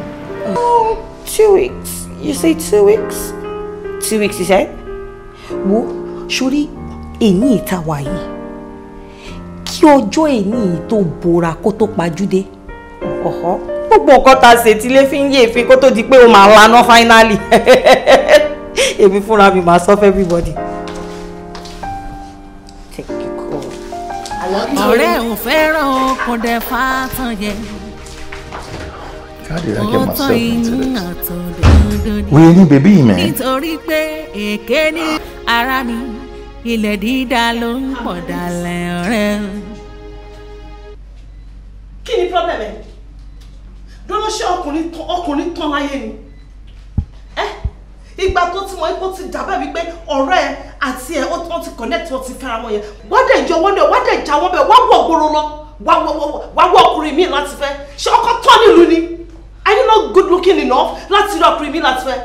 Speaker 4: Oh, 2 weeks. You say 2 weeks? 2 weeks, you said? Wo, sórí èní ìta wà yìí. Kí ọjọ́ èní yìí tó bora kó tó pajúdé. Ọ̀họ́. Gbogbo nǹkan tá a ṣe tí ilé fi ń yé èéfín kó tó di pé o máa laná finally. Èmi fúnra mi máa sọ fún everybody. Take your call.
Speaker 15: Ọ̀rẹ́ ò fẹ́ràn kò dẹ̀ fàtàn yẹ.
Speaker 19: How did I get myself into this? We need baby, man.
Speaker 15: Nítorí pé èké ní ara mi, ilẹ̀ dídá ló ń pọ̀ dalẹ̀ ọ̀rẹ́.
Speaker 7: Kí ni problem ẹ? Dọ́lọ́ ṣé ọkùnrin tán láyé ni? Ìgbà tó ti mọ̀ ipò ti dàbẹ̀ wípé ọ̀rẹ́ ẹ àti ẹ̀ wọ́n ti connect, wọ́n ti fẹ́ra wọn yẹn. Wá dẹ̀ yọ wọ́n dẹ̀, wá dẹ̀ já wọ́n bẹ̀, wá wọ̀ gbòòrò lọ, wá wọ ọkùnrin míì láti fẹ́. Ṣé ọkọ tán nílùú ni? Are you not good looking enough láti rí ọkùnrin míì láti fẹ́?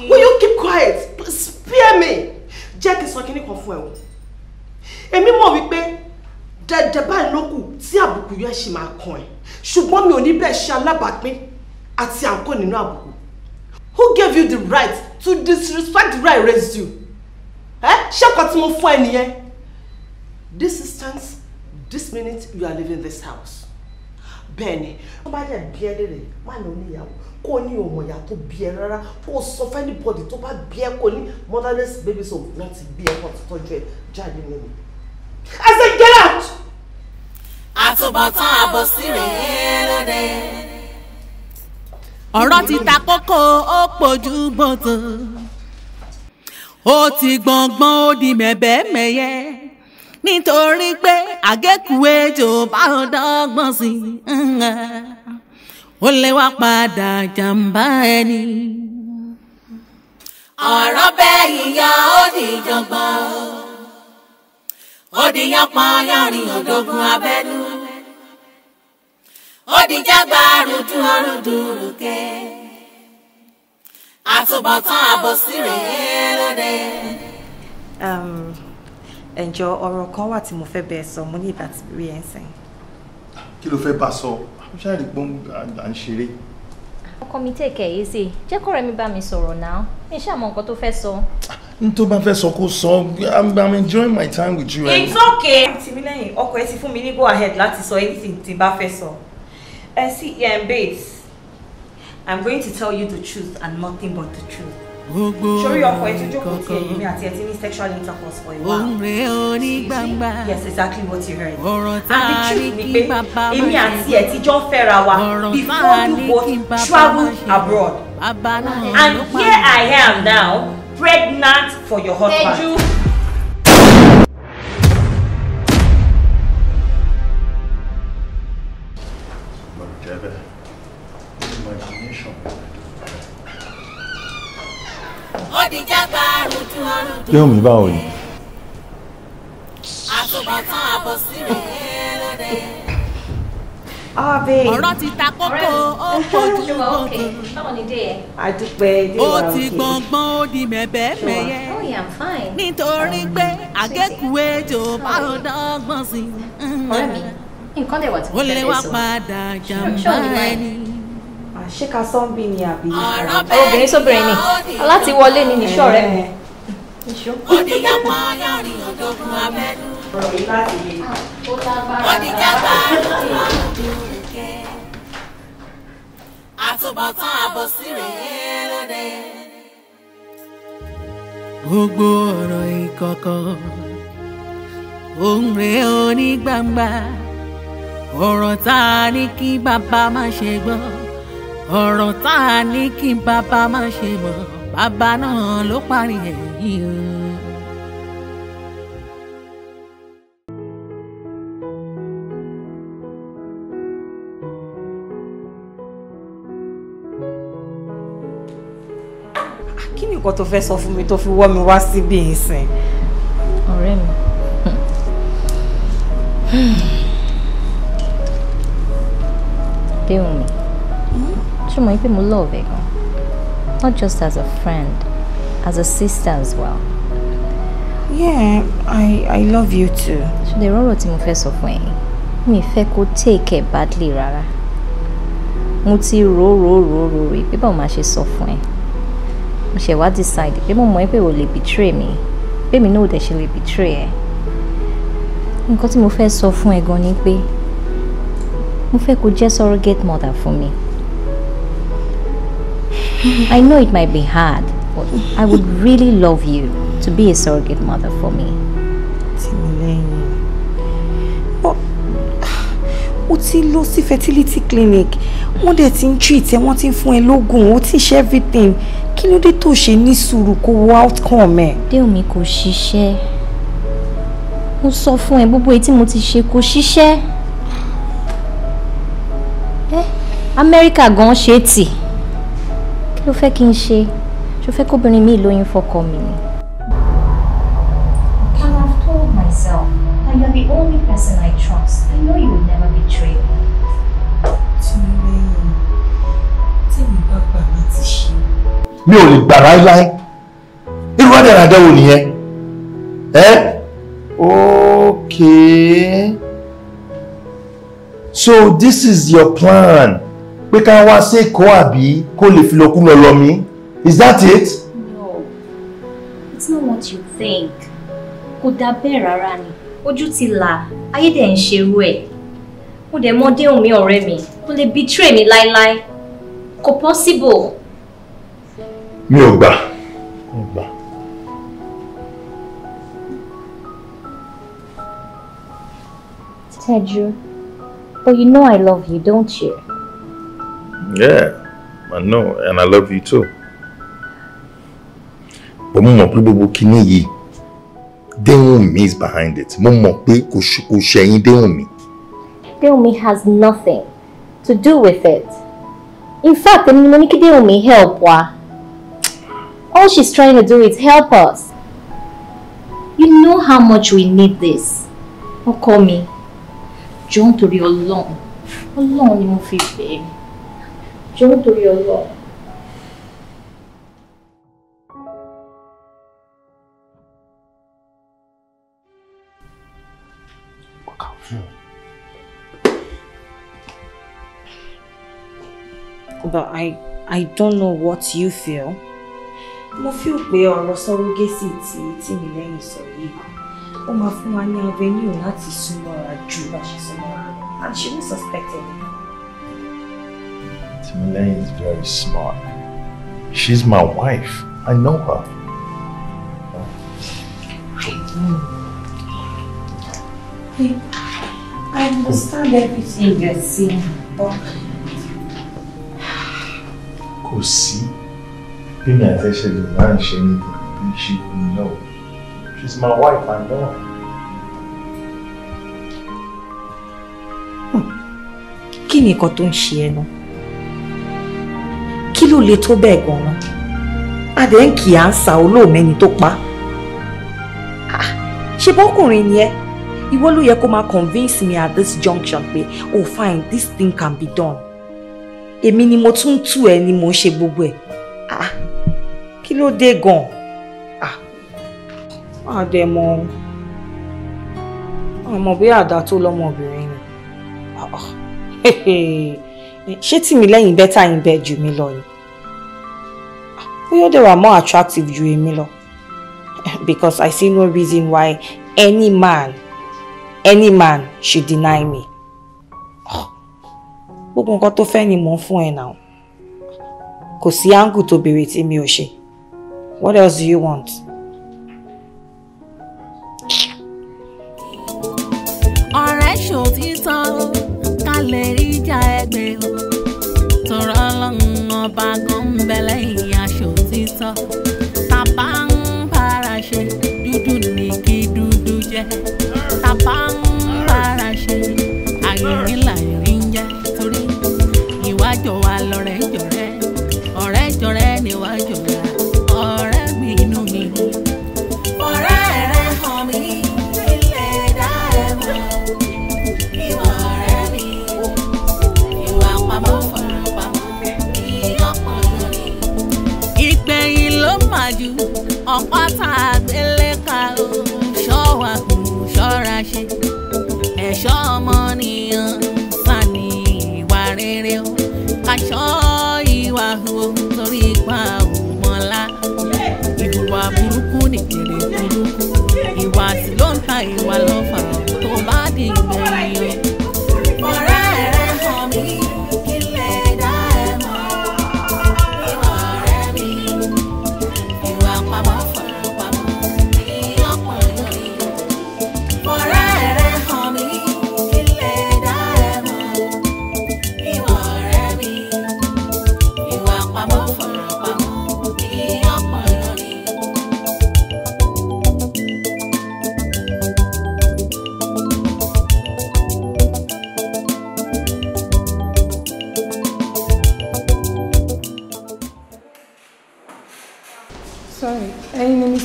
Speaker 7: Will you keep quiet? Spare me. Jẹ́ kí n sọ kinní kan fún ẹ o. Èmi mọ̀ wípé dẹ̀dẹ̀ báyìí ló kù tí àbùkù yẹn ṣì máa kàn ẹ́. Ṣùgbọ́n mi ò ní bẹ́ẹ̀ ṣe alábàápín àti àǹkó nínú àbùkù. Who gave you the right to disrespect the right raised you? Ṣé ọkọ tí mo fún ẹ nìyẹn? This instance, this minute, you are leaving this house. Bẹ́ẹ̀ni, wọ́n bá dẹ̀ bí ẹ lérè, má ní oníyàwó, kó ní òmò ìyá tó bí ẹ rárá, kó sọ fún anybody tó bá bí ẹ kó ní motherless baby so wọ́n ti bí ẹ kó ti tọ́jú ẹ jáde nínú. I said get out!
Speaker 15: Àtúbọ̀tán àbòsí rèé lóde. Ọ̀rọ̀ ti ta kókó, ó pojú bòtò. Ó ti gbọ̀ngbọ̀n, ó di mẹ̀bẹ́mẹ̀yẹ. Nítorí pé àgékù ejò bá ń dọ́gbọ́n sí i, ó lè wá padà jàǹbá ẹni. Ọ̀rọ̀ bẹ́ẹ̀ yíyá ó di jọ̀gbọ́n, ó di yánpọnyánrin òdògùn abẹ́nú, ó di jágbá rúdú ọrùndùrùkẹ́. Àtúbọ̀tán àbòsí rèé lóde.
Speaker 17: Ẹ̀jọ̀ ọ̀rọ̀ kan wà tí mo fẹ́ bẹ́ẹ̀ sọ, mo ní ìgbà tí rí ẹ̀ ń sìn.
Speaker 19: Kí ló fẹ́ bá sọ? Mo ṣáà rí pọ́n à ń ṣeré.
Speaker 18: Ọkọ mi take it easy, jẹ́ kọ́rẹ́ mi bá mi sọ̀rọ̀ náà, mi ṣáà mọ nǹkan tó fẹ́ sọ.
Speaker 19: N tó bá fẹ́ sọ kó sọ, I'm enjoying my time with you.
Speaker 17: It's okay. Tìmílẹ́yìn, ọkọ ẹ ti fún mi ní go ahead láti sọ anything tí n bá fẹ́ sọ. Ẹ sí babes, I'm going to tell you the truth and nothing but the truth. Sori ọkọ ẹ tó jókòó tí ẹ̀yìn mi àti ẹ ti ní sexual intercourse for a while. Yes, exactly what you heard. And the truth ni pé èmi àti ẹ ti jọ ń fẹ́ra wa before you both traveled abroad. And here I am now, pregnant for your husband.
Speaker 18: Teju.
Speaker 19: Yóò mi báwo ni?
Speaker 15: Àtúbọ̀tán àbòsí rèé lóde.
Speaker 17: Ọ̀rọ̀
Speaker 15: ti ta kókó, ó pojú bòtò.
Speaker 18: Báwo ni dé ẹ?
Speaker 17: Àdúpẹ́ dé wa
Speaker 15: òkè. Ó ti gbọ̀ngbọ̀n, ó di mẹ̀bẹ́mẹ̀yẹ.
Speaker 18: Oh yeah, I'm fine.
Speaker 15: Nítorí pé àgékù ejò bá ń dọ́gbọ́n sí i.
Speaker 18: Ọ̀rẹ́ mi, nǹkan dẹ̀ wà tí mo
Speaker 15: Ó
Speaker 18: fẹ́
Speaker 15: lè
Speaker 18: bẹ́ẹ̀
Speaker 15: wá
Speaker 18: sọ.
Speaker 15: padà
Speaker 18: Ṣé
Speaker 15: jàǹbá
Speaker 18: ò ní mind?
Speaker 15: ẹni.
Speaker 17: Ṣé ká sọ́ńbì ni àbí?
Speaker 18: Obìnrin sóbìnrin ni, aláti wọlé ni nìṣọ́ ọ̀rẹ́ mi.
Speaker 15: Ó di yánpọnyánrin òdògùn abẹ́nú.
Speaker 17: Ọ̀rọ̀ yìí láti lè.
Speaker 15: Ó di jágbá rúdú ọrùndùrùkẹ́. Àtúbọ̀tán àbòsí rèé lóde. Gbogbo ọ̀rọ̀ ìkọ̀kọ̀ òun rèé onígbàngbà. Ọ̀rọ̀ tá a ní kí bàbá má ṣe gbọ́, ọ̀rọ̀ tá a ní kí bàbá má ṣe mọ̀, bàbá náà ló parí ẹ̀ yìí o.
Speaker 17: Kí ni nǹkan tó fẹ́ sọ fún mi tó fi wọ́ mi wá síbí ìsìn?
Speaker 18: Ọ̀rẹ́ mi. Déhùn mi, ṣé o mọ̀ pé mo love ẹ gan? Not just as a friend, as a sister as well.
Speaker 17: Yeah, I love you too.
Speaker 18: Ṣé rọ́rọ̀ tí mo fẹ́ sọ fún ẹ yìí? Mi fẹ́ kó take it badly rárá. Mo ti rò rò rò rò rò pé báwo máa ṣe sọ fún ẹ. Mo ṣe wá decide pé mo mọ̀ pé o lè betray mi, pé mi náà ò dẹ̀ ṣe lè betray ẹ. Nǹkan tí mo fẹ́ sọ fún ẹ gan ni pé mo fẹ́ kó jẹ́ surrogate mother fún mi. I know it might be hard, but I would really love you to be a surrogate mother for me.
Speaker 17: Tìmílẹ́yìn, but Ó ti lọ sí fertility clinic, wọ́n dẹ̀ ti ń treat ẹ, wọ́n ti ń fún ẹ lóògùn, ó ti ń ṣe everything. Kí ló dé tó ṣe ní sùúrù kó wo outcome ẹ?
Speaker 18: Déwùnmí, kò ṣiṣẹ́. Mo sọ fún ẹ, gbogbo èyí tí mo ti ṣe kò ṣiṣẹ́. Ẹ Amẹ́ríkà gan ṣe tì. Kí ló fẹ́ kí n ṣe? Ṣó fẹ́ kóbìnrin mi lóyún fọ́kọ mi ni? And I've told myself that you're the only person I trust. I know you would never betray me.
Speaker 7: Tìmílẹ́yìn, tèmi bá gbà láti ṣe.
Speaker 19: Mi ò lè gbà láíláí. Irú àdàràdà wo nìyẹn? Ẹ́, okay. So this is your plan, pé ká wá sí Èkó àbí, kó lè fi lọ́kú lọ lọ mí? Is that it?
Speaker 18: No, it's not what you think. Kò dà bẹ́ẹ̀ rárá ni. Ojú ti là, ayé dẹ̀ ń ṣerú ẹ̀. Mo dẹ̀ mọ Déhùnmí ọ̀rẹ́ mi, kò lè betray mi láíláí. Kò possible.
Speaker 19: Mi ò gbà. Mi ò gbà.
Speaker 18: Teju, but you know I love you, don't you?
Speaker 19: Yeah, I know, and I love you too. But mo mọ̀ pé gbogbo kinní yìí, Déhùnmí is behind it. Mo mọ̀ pé kò ṣẹ̀yìn Déhùnmí.
Speaker 18: Déhùnmí has nothing to do with it. In fact, èmi ni mo ní kí Déhùnmí help wa. All she's trying to do is help us. You know how much we need this. Ọkọ mi, jọ̀ọ́ nítorí Ọlọ́run. Ọlọ́run ni mo fi bẹ̀ ẹ́. Jọ̀ọ́ nítorí Ọlọ́run.
Speaker 17: But I don't know what you feel.
Speaker 7: Mo feel pé ọ̀rọ̀ surrogacy tí Tìmílẹ́yìn sọ yìí, ó máa fún wa ní avenue láti súnmọ́ra ju bá ṣe súnmọ́ra lọ. And she won't suspect anything.
Speaker 19: Timileyin is very smart. She's my wife. I know her.
Speaker 7: Babe, I understand everything you're saying, but
Speaker 19: Kò sí bí mi àti ẹ ṣe lè máa ń ṣe anything bí she will know. She's my wife, I know her.
Speaker 7: Kí ni nǹkan tó ń ṣe ẹ náà? Kí ló le tó bẹ́ẹ̀ gan-an? Adẹ̀ ń kì í à ń sa olóòmẹ́ni tó pa. Ah, ṣe bọ́kùnrin ni ẹ́? Ìwọ ló yẹ kó máa convince me at this junction pé, oh fine, this thing can be done. Èmi ni mo tún tú ẹ ni mò ń ṣe gbogbo ẹ̀. Ah, kí ló dé gan-an? Ah, àdẹ̀mọ̀ àmọ̀ bí àdá tó lọ́mọbìnrin ni. Ah, ah. Ṣé Tìmílẹ́yìn better in bed jù mí lọ ni? Bóyá ó dẹ̀ wà more attractive ju èmi lọ. Because I see no reason why any man should deny me. Gbogbo nǹkan tó fẹ́ ni mò ń fún ẹ náà. Kò sí angle tó béèrè tí mi ò ṣe. What else do you want?
Speaker 15: Ọ̀rẹ́ ṣòtítọ́ ká lè rí ìjà ẹgbẹ́ o, tọrọ Ọlọ́run Ọba kan ń bẹ lẹ́yìn aṣòtítọ́. Tàbá ń bára ṣe, dúdú ní kí dúdú jẹ́. Tàbá ń bára ṣe, àyìnrín làyìnrín ń jẹ́. Torí ìwájọ wa lọ̀rẹ́ jọ̀rẹ́, ọ̀rẹ́ jọ̀rẹ́ níwájọ wa, ọ̀rẹ́ mi inú mi. Ọ̀rẹ́ rẹ hàn mí, ilẹ̀ dá ẹ mọ̀. Ìwà ọ̀rẹ́ mi, ìwà pamọ́ fọ̀rọ̀ pamọ́, ìyọ́pọ̀ lónìí. Ìgbẹ̀yìn ló mà jù, ọ̀pá tá a gbélé ka o, ṣọ́wa kù ṣọ́ra ṣe. Ẹ̀ṣọ́ ọmọnìyàn sani ìwà rere o, kaṣọ́ ìwà o, torí ipa òmọ́lá. Ìhùwà burúkú nìkèrè burúkú, ìwà tí ló ń ta ìwà lọ́fà tó bá di ìgbẹ̀yìn o. Ọ̀rẹ́ rẹ hàn mí, kí lè dá ẹ mọ̀. Ìwà ọ̀rẹ́ mi, ìwà pamọ́ fọ̀rọ̀ pamọ́, ìyọ́pọ̀ lórí. Ọ̀rẹ́ rẹ hàn mí, kí lè dá ẹ mọ̀.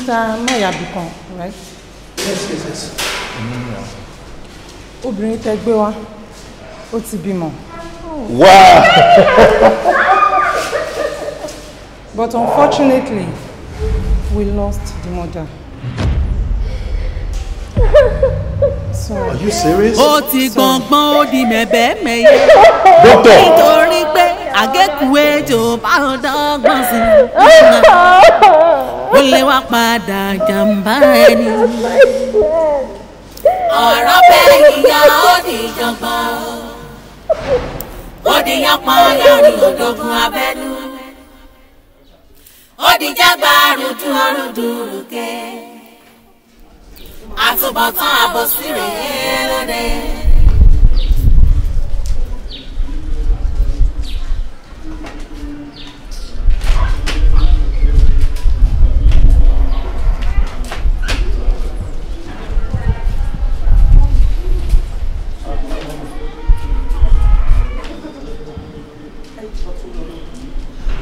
Speaker 7: Mr. Mayabikan, right?
Speaker 20: Yes, yes, yes.
Speaker 7: Obìnrin tẹ́ gbé wá, ó ti bímọ.
Speaker 19: Wow!
Speaker 7: But unfortunately, we lost the mother. So,
Speaker 19: are you serious?
Speaker 15: Ó ti gbọ̀ngbọ̀n ó di mẹ̀bẹ́mẹ̀yẹ.
Speaker 19: Doctor!
Speaker 15: Nítorí pé àgékù ejò bá ń dọ́gbọ́n sí i. Ó lè wá padà jàǹbá ẹni. Ọ̀rọ̀ bẹ́ẹ̀ ìyá ó di jọ̀gbọ́n. Ó di yánpọ̀n yánrin òdògùn abẹ́nú. Ó di jágbá rúdú ọrùndùrùkẹ́. Àtúbọ̀tán àbòsí rèé lóde.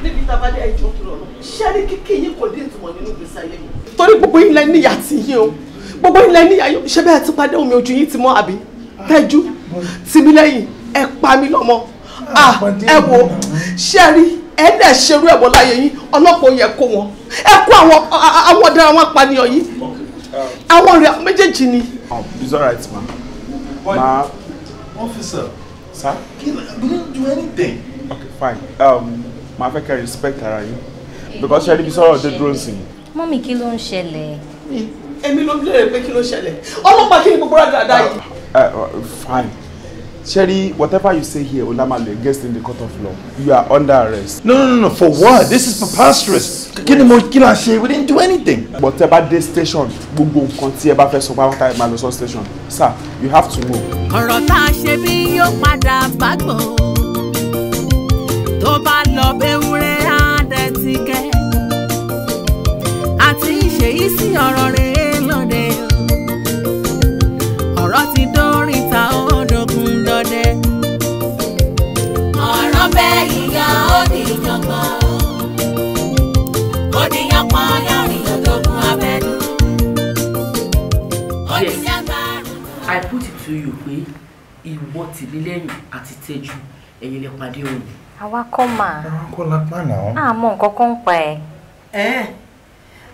Speaker 9: Níbi tá a bá dé ẹjọ́ tó lọ ṣé ní kíkí yín kò dé ìtumọ̀ nínú ìgbésí ayé mi. Torí gbogbo yín lẹ níyà tí yín o, gbogbo yín lẹ níyà yín, ṣé bẹ́ẹ̀ ti padà omi ojú yín ti mọ́ àbí? Tẹ́jú Tìmílẹ́yìn ẹ pa mí lọ́mọ, ẹ wo ṣé rí ẹ dẹ̀ ṣerú ẹ̀wọ̀ láyé yín, ọlọ́pàá yẹ kó wọn, ẹ kó àwọn ọ̀daràn àwọn apànìyàn yìí, àwọn ọ̀rẹ́ méjèèjì ni.
Speaker 22: It's all right, ma. Ma,
Speaker 19: officer,
Speaker 22: sir,
Speaker 19: we didn't do anything.
Speaker 22: Okay, fine. Ma fẹ́ kẹ́ respect ara yín because ṣe níbi sọ̀rọ̀ dé dúró sí i.
Speaker 18: Mọ́mì, kí ló ń ṣẹlẹ̀?
Speaker 9: Èmi ló ń léèrè pé kí ló ń ṣẹlẹ̀, ọlọ́pàá kí ni gbogbo rádàrádà yìí.
Speaker 22: Fine. Sherry, whatever you say here, Olamale, against in the court of law, you are under arrest.
Speaker 19: No, no, no, no, for what? This is preposterous. Kí ni mo kí la ṣe? We didn't do anything.
Speaker 22: But tẹ́ bá dé station, gbogbo nǹkan tí ẹ bá fẹ́ sọ pátápátá ẹ máa lọ sọ station. Sir, you have to move.
Speaker 15: Ọ̀rọ̀ tá a ṣe bí yóò padà bá gbò. Tó bá lọ bẹ́wúrẹ́ á dẹ̀ ti kẹ́. Àti ìṣèyí sí ọ̀rọ̀ rẹ̀ lóde. Ọ̀rọ̀ ti dórí ta ó dókun dọdẹ. Ọ̀rọ̀ bẹ́ẹ̀ yíyá ó di jọ̀gbọ́n. Ó di yánpọ̀n yánrin òdògùn abẹ́nú. Ó di jágbá.
Speaker 4: I put it to you pé ìwọ Tìmílẹ́yìn àti Tẹ́jú ẹ̀yin lè pàdé òun.
Speaker 18: Àwa kọ́ mà.
Speaker 19: Àwa kọ́ la pa náà.
Speaker 18: Àmọ́ nǹkan kan ń pa ẹ̀.
Speaker 9: Ẹ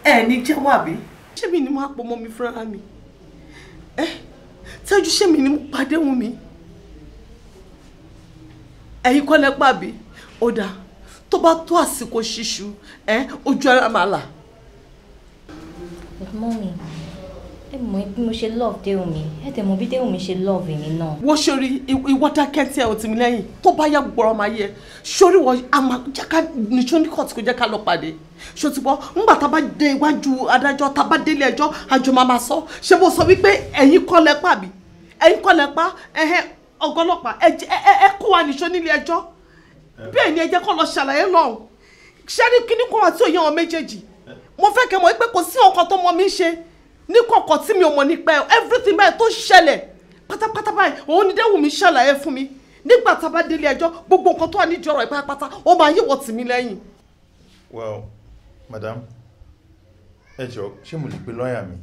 Speaker 9: ẹ ní jẹ́wọ́ àbí? Ṣé mi ni mo á pọ̀ mọ́ mi fúnra mi? Ẹ Tẹ́jú, ṣé mi ni mo pàdé òun mi? Ẹ̀yin kọ́ lẹ pa àbí? Ó dáa, tó bá tó àsìkò ṣíṣú, ẹ ojú ara máa là.
Speaker 18: Mọ́mì, ẹ mọ̀ bí mo ṣe love Déwùmí, ẹ tẹ̀ mọ̀ bí Déwùmí ṣe love èmi náà.
Speaker 9: Wọ́n ṣorí ìwọ dákẹ́ tí ẹ ò Tìmílẹ́yìn, tó bá yá gbọ́rọ̀ máa yẹ ṣorí wọ́n a máa jẹ́ ká nìṣó ní kóòtù kó jẹ́ ká lọ pàdé. Ṣó ti bọ́ ńgbà tá a bá dé iwájú adájọ́, tá a bá délé ẹjọ́, àjọ máa máa sọ. Ṣé mo sọ wípé ẹ̀yin kọ́ lẹ pa àbí? Ẹ̀yin kọ́ lẹ pa ẹ̀hẹ́ ọgọlọ́pàá ẹ kó wa nìṣó nílé ẹjọ́. Bẹ́ẹ̀ ni ẹ jẹ́ kó lọ ṣàlàyé lọ́hùn. Ṣé ní kíní kan àti òye àwọn méjèèjì? Mo fẹ́ kẹ́ mọ̀ pé kò sí ọkọ̀ tó mọ mi ṣe ní kọ̀kọ̀ tí mi ò mọ̀ nípa ẹ̀, everything báyìí tó ṣẹlẹ̀ pátápátá báyìí òun ni Déwùmí ṣàlàyé fún mi. Nígbà tá a bá délé ẹjọ́, gbogbo nǹkan tó wà nídìí ọ̀rọ̀ pátápátá ó máa yíwọ̀ Tìmílẹ́yìn.
Speaker 19: Well, madam, ẹ jọ̀ọ́, ṣé mo lè pe lọ́ọ̀yà mi?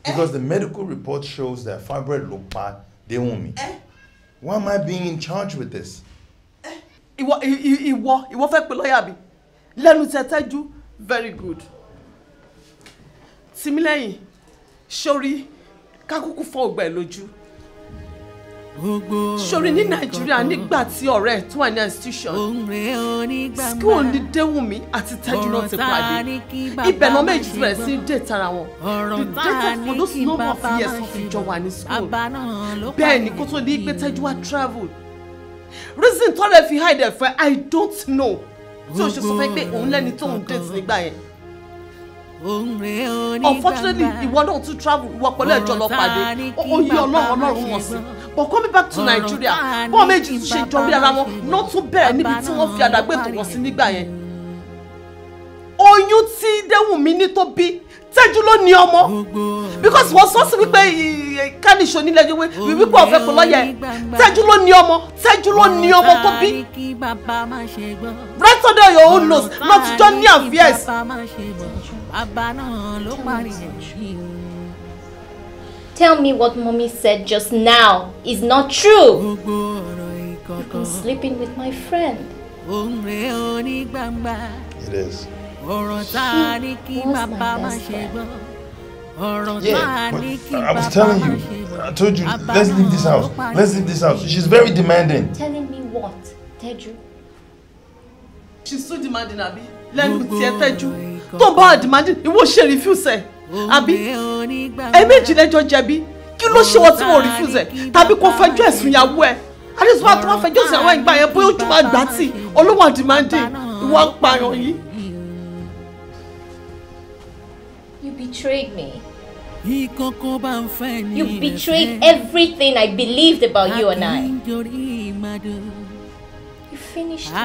Speaker 19: Because the medical report shows that fibroid ló pa Déwùmí. Why am I being in charge with this?
Speaker 9: Ìwọ fẹ́ pe lọ́ọ̀yà mi lẹ́nu tẹ́tẹ́jú, very good. Tìmílẹ́yìn, sórí kákúkú fọ́ ọgbà ẹ̀ lójú. Sórí ní Nàìjíríà nígbà tí ọ̀rẹ́ ẹ̀ tó wà ní institution, school ní Déwùmí àti Tẹ́jú náà ti pàdé. Ibẹ̀ náà méjì ti bẹ̀rẹ̀ sí dé tara wọn. The date for those number of years wọ́n fi jọ wà ní school. Bẹ́ẹ̀ ni kó tó ní pé Tẹ́jú wá travel. Reason tọ́lẹ̀ fi hide ẹ̀ fẹ́, I don't know. Tí o ṣe sọ fẹ́ pé òun lẹ́ni tóun date nígbà yẹn. Unfortunately, ìwọ náà tún travel, ìwọ pẹ̀lú ẹjọ́ lọ pàdé. Ó yí Ọlọ́run Ọlọ́run wọn sí. But coming back to Nigeria, bọ́ọ̀ méjì tún ṣe jọ rí ara wọn, náà tún bẹ̀rẹ̀ níbi tí wọ́n fi àdàgbé tó wọ̀ sí nígbà yẹn. Oyún tí Déwùmí ní tó bí, Tẹ́jú ló ní ọmọ. Because wọ́n sọ sí wípé kánìṣó nílẹ̀ yẹn wípé ọ̀fẹ́ kò lọ́yẹ̀. Tẹ́jú ló ní ọmọ, Tẹ́jú ló ní ọmọ tó bí. Right under your own nose, not jọ ní affairs.
Speaker 15: Bàbá náà ló parí ẹ̀ yìí o.
Speaker 18: Tell me what mommy said just now is not true. You've been sleeping with my friend.
Speaker 19: It is.
Speaker 18: She was my best friend.
Speaker 19: Yeah, but I was telling you, I told you, let's leave this house. Let's leave this house. She's very demanding.
Speaker 18: Telling me what, Teju?
Speaker 9: She's so demanding, Abi. Lẹ́nu tiẹ̀ Tẹ́jú. Tó bá demanding, ìwọ ṣe refuse ẹ̀. Àbí ẹ̀ẹ̀mejì lẹ́jọ́ jẹ̀bi. Kí ló ṣe wọ́n tí mo refuse ẹ̀? Tàbí kò fẹjọ́ ẹ̀sùn ìyàwó ẹ̀. Adéṣùwà tó wá fẹjọ́ ẹ̀sùn ìyàwó ẹ̀ gbà yẹn bóyá ojú máa gbà tì. Olówó demanding, ìwọ apààyàn yìí.
Speaker 18: You betrayed me. You betrayed everything I believed about you and I. You finished it.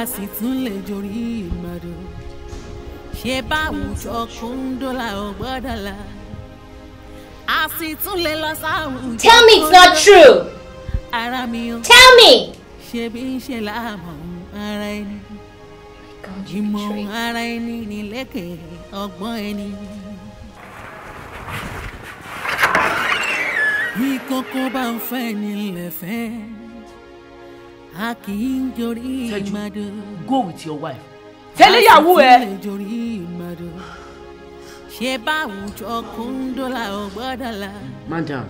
Speaker 18: Tell me it's not true. Tell me. My God, you betrayed me.
Speaker 12: Teju, go with your wife.
Speaker 9: Tẹ̀lé ìyàwó ẹ.
Speaker 16: Madam,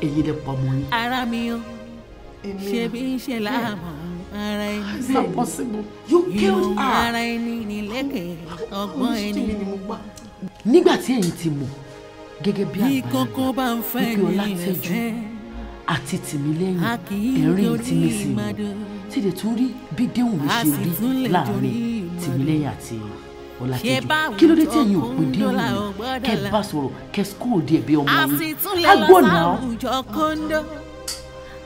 Speaker 16: èyí lè pọ̀ mọ́ yín.
Speaker 9: It's not possible.
Speaker 16: You killed her. Nígbà tí ẹ̀yin ti mọ̀ gẹ́gẹ́ bí àgbàlagbà wípé Ọlátẹ́jú àti Tìmílẹ́yìn ẹ̀rín intimacy wọn tí lè tún rí bí Déhùnmí ṣe rí láàrin Tìmílẹ́yìn àti Ọlátẹ́jú, kí ló dé tí ẹ̀yin ò pè Déhùnmí kẹ́ bá sọ̀rọ̀ kẹ́ scold ẹ̀ bí ọmọ yín? Á gbọ́ náà.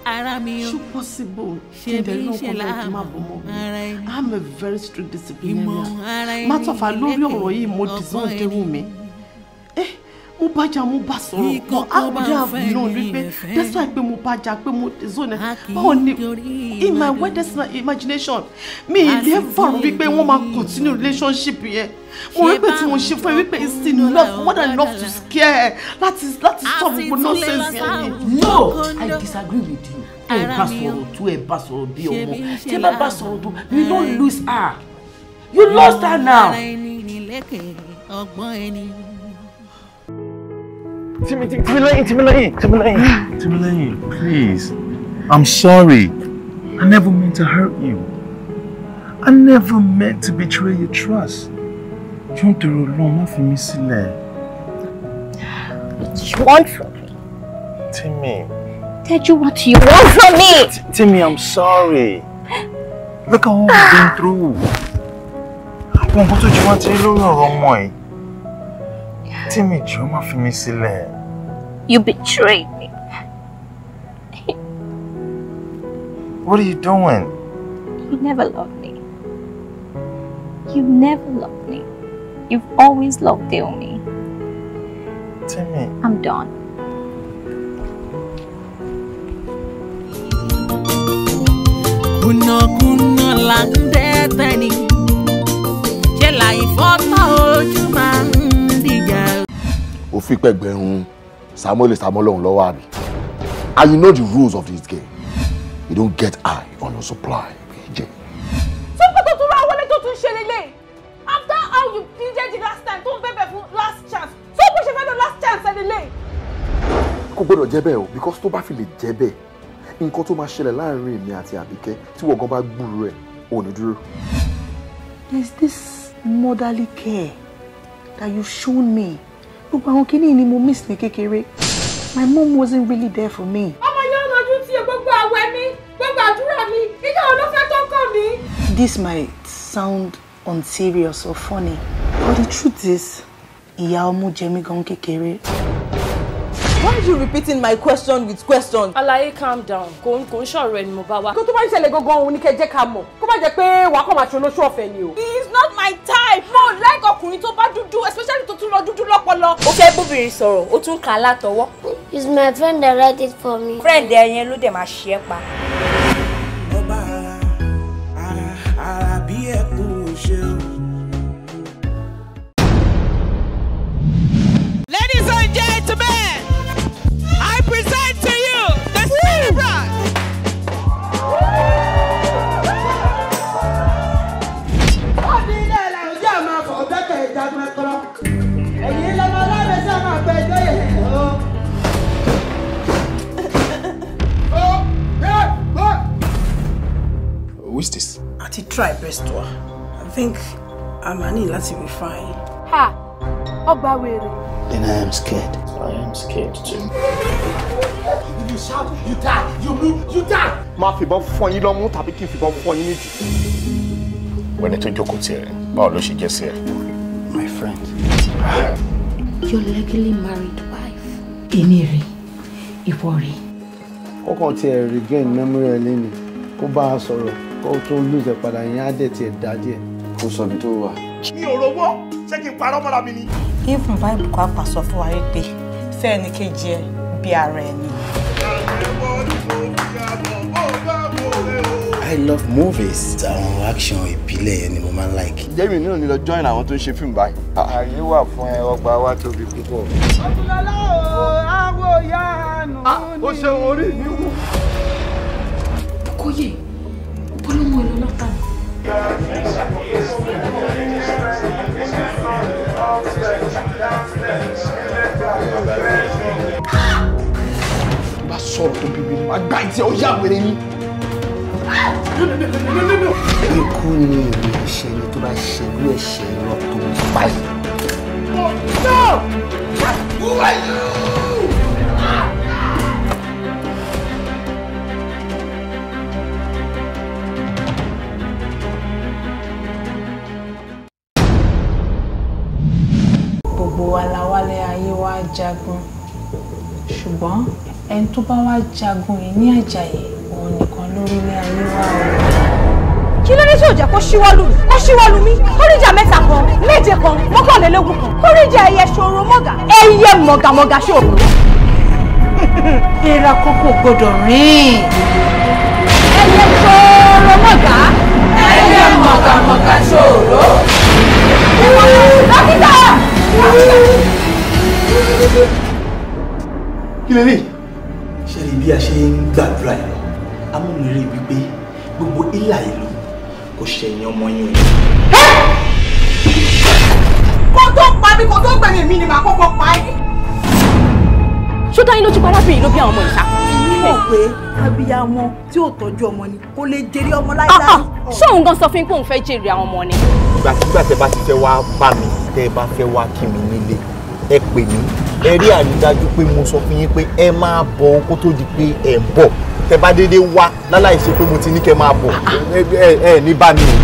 Speaker 9: Ṣó possible kí n dẹ̀ náà kọ́ bẹ́ẹ̀ kí n má bọ́ mọ́ mi? I'm a very strict disciplinarian. Matter of fact, lórí ọ̀rọ̀ yìí mo disown Déhùnmí. Mo bá jà, mo bá sọ̀rọ̀, but I would have known wípé that's why pé mo bá jà pé mo disown ẹ. Báwo ni in my wildest imagination mi ì lè fọ̀rọ̀ wípé wọ́n máa continue relationship yẹn. Mo rí pé tí mo ṣe fún ẹ wípé it's enough, more than enough to scare ẹ láti stop gbogbo nonsense yẹn ni.
Speaker 12: No, I disagree with you. Ẹ bá sọ̀rọ̀ tó, ẹ bá sọ̀rọ̀ bí ọmọ. Tí ẹ bá bá sọ̀rọ̀ tó, you don't lose her. You lost her now.
Speaker 19: Timileyin, please. I'm sorry. I never meant to hurt you. I never meant to betray your trust. Jọ̀ọ́ torí Ọlọ́run, má fi mí sílẹ̀.
Speaker 18: What do you want from me?
Speaker 19: Timmy.
Speaker 18: Teju, what do you want from me?
Speaker 19: Timmy, I'm sorry. Look at all we've been through. Àwọn nǹkan tó jù wá ti rí lórí ọ̀rọ̀ ọmọ yìí. Timmy, jọ̀ọ́ má fi mí sílẹ̀.
Speaker 18: You betrayed me.
Speaker 19: What are you doing?
Speaker 18: You never loved me. You never loved me. You've always loved Deomi.
Speaker 19: Timmy.
Speaker 18: I'm done.
Speaker 15: Kùnàkùnà là ń dẹ́tẹ̀ ni, ṣe láì fọ́tọ̀ ojú máa ń dìjà.
Speaker 14: Ó fi pẹ̀gbẹ̀rún Samuel Samuel lọ́hùn lọ́wọ́ àbí. And you know the rules of this game. You don't get high on your supply, BJ.
Speaker 10: Tó kó tó tún ra wọlé tó tún ṣe lélẹ̀. After how you pleaded the last time tó ń bẹ̀bẹ̀ fún last chance. Tó bó ṣe fẹ́ lọ last chance ẹ lélẹ̀.
Speaker 14: Kò gbọ́dọ̀ jẹ́ bẹ́ẹ̀ o, because tó bá fi lè jẹ́ bẹ́ẹ̀, nǹkan tó máa ṣẹlẹ̀ láàrin èmi àti Àbíkẹ́ tí wọ́n gan bá gbúrú ẹ̀, ò ní dúró.
Speaker 13: There's this motherly care that you've shown me. Gbogbo àwọn kinní ni mo miss ní kékeré. My mom wasn't really there for me.
Speaker 10: Ọmọ yẹn lójú tí gbogbo àwẹ̀ mi, gbogbo àdúrà mi, ìjà òun ló fẹ́ tó kàn mí.
Speaker 13: This might sound unserious or funny, but the truth is, ìyá ọmú jẹ mí gan kékeré.
Speaker 7: Why are you repeating my question with questions?
Speaker 21: Alaye, calm down. Kò ń ṣọ̀rọ̀ ẹni mo bá wá.
Speaker 7: Kó tó bá ń ṣẹlẹ̀ gangan òun ni kẹ́ jẹ́ ká mọ̀. Kó má jẹ́ pé wàá kàn máa ṣe olóṣù ọ̀fẹ́ ni o.
Speaker 10: He is not my type. Mo like ọkùnrin tó bá dúdú, especially tó tún lọ dúdú lọ́pọlọ.
Speaker 8: Ó fẹ́ bóbìnrin sọ̀rọ̀, ó tún kà á látọwọ́.
Speaker 23: It's my friend that write it for me.
Speaker 17: Friend ẹ yẹn ló dẹ̀ máa ṣe é pa.
Speaker 24: Ọba ara ara bí ẹkún ṣe o.
Speaker 7: try best wa. I think a máa ní láti refine.
Speaker 10: Ha! Ọgbà wèrè.
Speaker 2: Then I am scared. I am scared too.
Speaker 22: If you shout, you die. You move, you die. Máa fìbọn fọ́ yín lọ́mú tàbí kí n fìbọn fọ́ yín nídìí.
Speaker 5: Wẹ́ni tó jókòó tiẹ̀, báwo ló ṣe jẹ́ sí ẹ?
Speaker 2: My friend.
Speaker 11: Your legally married wife. Èmi rè, ìwọ rè.
Speaker 24: Kọ́kàn tiẹ̀ regain memory ẹ̀ lẹ́nu, kó bá a sọ̀rọ̀, kó tó lose ẹ̀ padà yẹn á dẹ̀ tiẹ̀ dá díẹ̀.
Speaker 2: Kó sọ ibi tó wà.
Speaker 22: Mi ò rówó, ṣé kí n parọ́ mọ́ra mi ni?
Speaker 17: Even Bible kọ́ àpà sọ fún wa wípé fẹ́ ẹni kejì ẹ bí ara ẹni.
Speaker 2: I love movies. Àwọn action ìbílẹ̀ yẹn ni mo máa ń like.
Speaker 25: Jẹ́mi náà ni lọ join àwọn tó ń ṣe fíìmù báyìí.
Speaker 26: Ààyè wà fún ẹ, ọgbà wa tóbi púpọ̀.
Speaker 27: Ọ̀túnlọ́lá o, àwọ̀ yánu ni.
Speaker 25: Ó ṣeun orí mi wú.
Speaker 21: Kóyè, bọ́lọ́mọ ìlú lọ́tà mi.
Speaker 25: Tó bá sọ̀rọ̀ tó bíbí ni, wàá gbá ìtì ó yá wèrè ni.
Speaker 2: Ikú ni ìwé ẹ̀ṣẹ̀ ni tó bá ṣerú ẹ̀ṣẹ̀ lọ tó báyìí.
Speaker 27: No! Who are you?
Speaker 28: Gbogbo wa la wálé ayé wa jagun, ṣùgbọ́n ẹni tó bá wá jagun yìí ní àjàyè òun nìkan lórílẹ̀ ayé wa o.
Speaker 10: Kí ló dé tí ò jẹ́ kó ṣíwọ́ lù mí? Kó ṣíwọ́ lù mí? Kórìjà mẹ́ta kan, méje kan, mọ́kànlélógún kan. Kórìjà ẹyẹ ṣòro mọ́gà, ẹyẹ mọ̀gàmọ̀gà ṣòro.
Speaker 28: Èèrà kan kò gbọdọ̀ rìn.
Speaker 10: Ẹyẹ ṣòro mọ́gà,
Speaker 28: ẹyẹ mọ̀gàmọ̀gà ṣòro.
Speaker 10: Dókítà!
Speaker 19: Kí lè rí? Ṣé rí bí a ṣe ń gbàdúrà yìí lọ? Amúnirè wípé gbogbo ìlà ìlú kò ṣẹ̀yìn ọmọ yín o.
Speaker 10: Kó tó pa mí, kó tó gbẹ̀mí mi ni màá kọ́kọ́ pa ẹ́.
Speaker 8: Ṣó dá yín lójú pé arábìnrin ló bí àwọn ọmọ ìṣá?
Speaker 10: Èmi mọ̀ pé abiyamọ tí ò tọ́jú ọmọ ni kò lè jèrè ọmọ láíláí. Ṣé òun gan sọ fún yín pé òun fẹ́ jèrè àwọn ọmọ ni?
Speaker 19: Ìgbàkigbà tẹ bá ti fẹ́ wá bá mi, tẹ bá fẹ́ wá kí mi nílé, ẹ pè mí, ẹ rí àrídájú pé mo sọ fún yín pé ẹ máa bọ̀ kó tó di pé ẹ ń bọ̀. Tẹ bá dédé wá láláì ṣe pé mo ti ní kẹ́ máa bọ̀, ẹ ní bá mi o.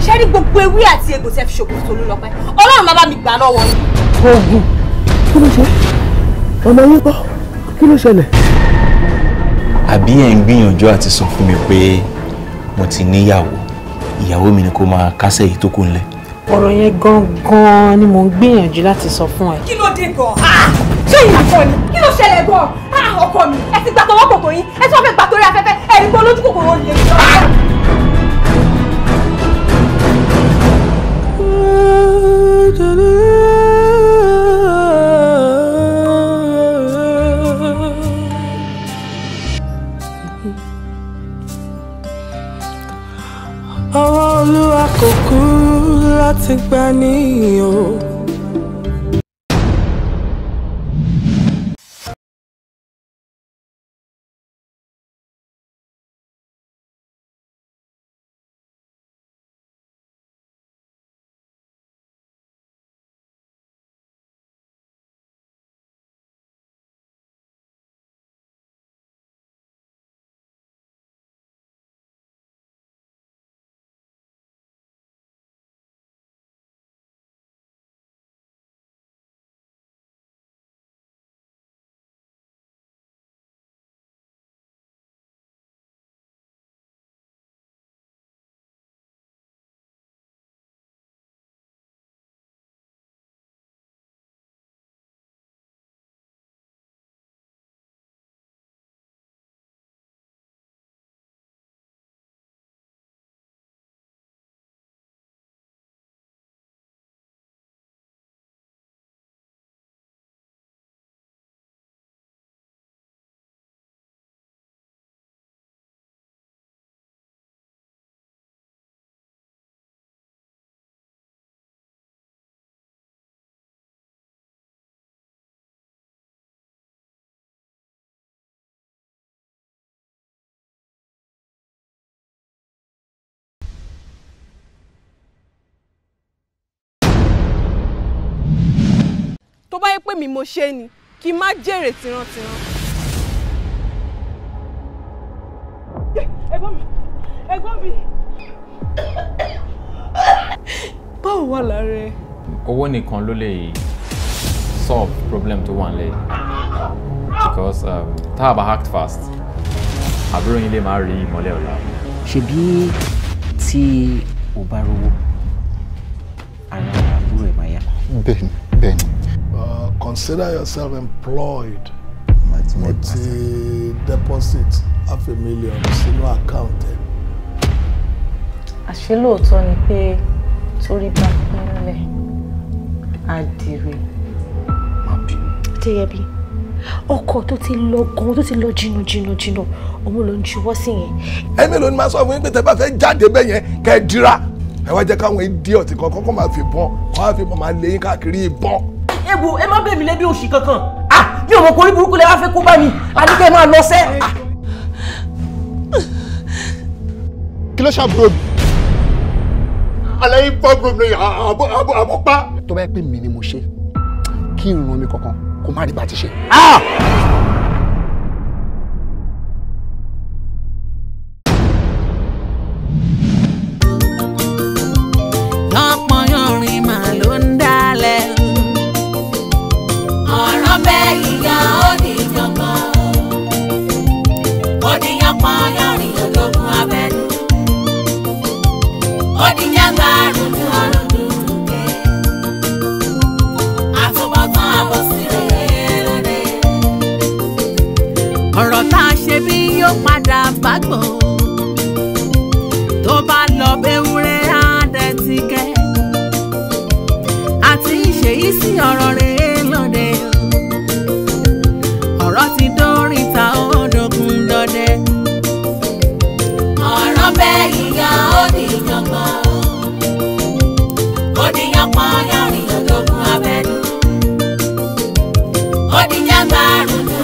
Speaker 10: Ṣé rí gbogbo ewé àti egbò tẹ́ fi ṣògùn Tolú lọ́pẹ́? Ọlọ́run máa bá mi gbà lọ́wọ́ yín.
Speaker 24: Oògùn kí ló ṣe? Ọmọ yín kọ́, kí ló ṣẹlẹ̀?
Speaker 19: Àbí ẹ̀ ń gbìyànjú àti sọ fún mi pé mo ti níyàwó, ìyàwó mi ni kó máa kásẹ̀ yìí tó kù ńlẹ̀.
Speaker 28: Ọ̀rọ̀ yẹn gangan ni mò ń gbìyànjú láti sọ fún ẹ.
Speaker 10: Kí ló dé gan-an? Ṣé ìyá kan ni? Kí ló ṣẹlẹ̀ gan-an? Ọkọ mi, ẹ ti gbà tọwọ́ kòkò yín, ẹ tí wọ́n fẹ́ gbà torí afẹ́fẹ́, ẹ rí pé olójú kòkòrò lè lọ.
Speaker 7: Ọwọ́ Olúwa kò kúrú láti gbà ní o.
Speaker 1: Bó bá yẹ pé mi mo ṣe ni, kí n má jèrè tìrantìran.
Speaker 7: Ẹ̀gbọ́n mi, ẹ̀gbọ́n mi. Báwo wà lára ẹ?
Speaker 3: Owó nìkan ló lè solve problem tó wà nílẹ̀, because tá a bá act fast, àbúrò yín lè má rí ìmọ́lẹ̀ ọ̀la.
Speaker 2: Ṣebí tí o bá rówó, ara àbúrò ẹ̀ máa yá.
Speaker 25: Bẹ́ẹ̀ni, bẹ́ẹ̀ni.
Speaker 4: Consider yourself employed. Mo ti deposit 500,000 sínú account ẹ.
Speaker 28: Àṣé lóòótọ́ ni pé torí bá pínlẹ̀ á dire.
Speaker 11: Adéyẹbí, ọkọ tó ti lọ gan, tó ti lọ jìnnà jìnnà jìnnà, òun ló ń juwọ́ sí yẹn.
Speaker 4: Ẹ mélòó ni máa sọ fún yín pé tẹ bá fẹ́ jáde bẹ́ẹ̀ yẹn, kẹ́ ẹ dira. Ẹ wá jẹ́ káwọn idiot kan kọ́kọ́ máa fi ìbọn kọ́ máa fi ìbọn máa lé yín káàkiri ìbọn.
Speaker 6: Egbò, ẹ má bẹ̀ mí lẹ́bí òṣì kankan. Ah, mi ò mọ̀ kórí burúkú lẹ wá fẹ́ kó bá mi. Àní kẹ́ ẹ máa lọ sẹ́.
Speaker 25: Kí ló ṣàbúrò mi? Alẹ́ yìí fọ́ bro mi àbọ̀ pa.
Speaker 9: Tó bá yẹ pé mi ni mo ṣe, kí n ràn mí kankan kó má rí bá ti ṣe.
Speaker 15: Yánpọnyánrin mà ló ń dálẹ̀. Ọ̀rọ̀ bẹ́ẹ̀ ìyá ó di jọ̀gbọ́n. Ó di yánpọnyánrin ológun abẹ́nú. Ó di jágbá rúdú ọ̀rùn dùnkẹ́. Àtúbọ̀tán àbòsí rèé lóde. Ọ̀rọ̀ tá a ṣe bí yóò padà bá gbọ̀n. Tó bá lọ bẹ́wúrẹ́ á dẹ̀ ti kẹ́. Àti ṣèyí sí ọ̀rọ̀ rèé lóde. Ọ̀rọ̀ ti dórí ta ó dókun dọdẹ. Ọ̀rọ̀ bẹ́ẹ̀ ìyá ó di jọ̀gbọ́n. Ó di yánpọnyánrin ológun abẹ́nú. Ó di jágbá rúdú.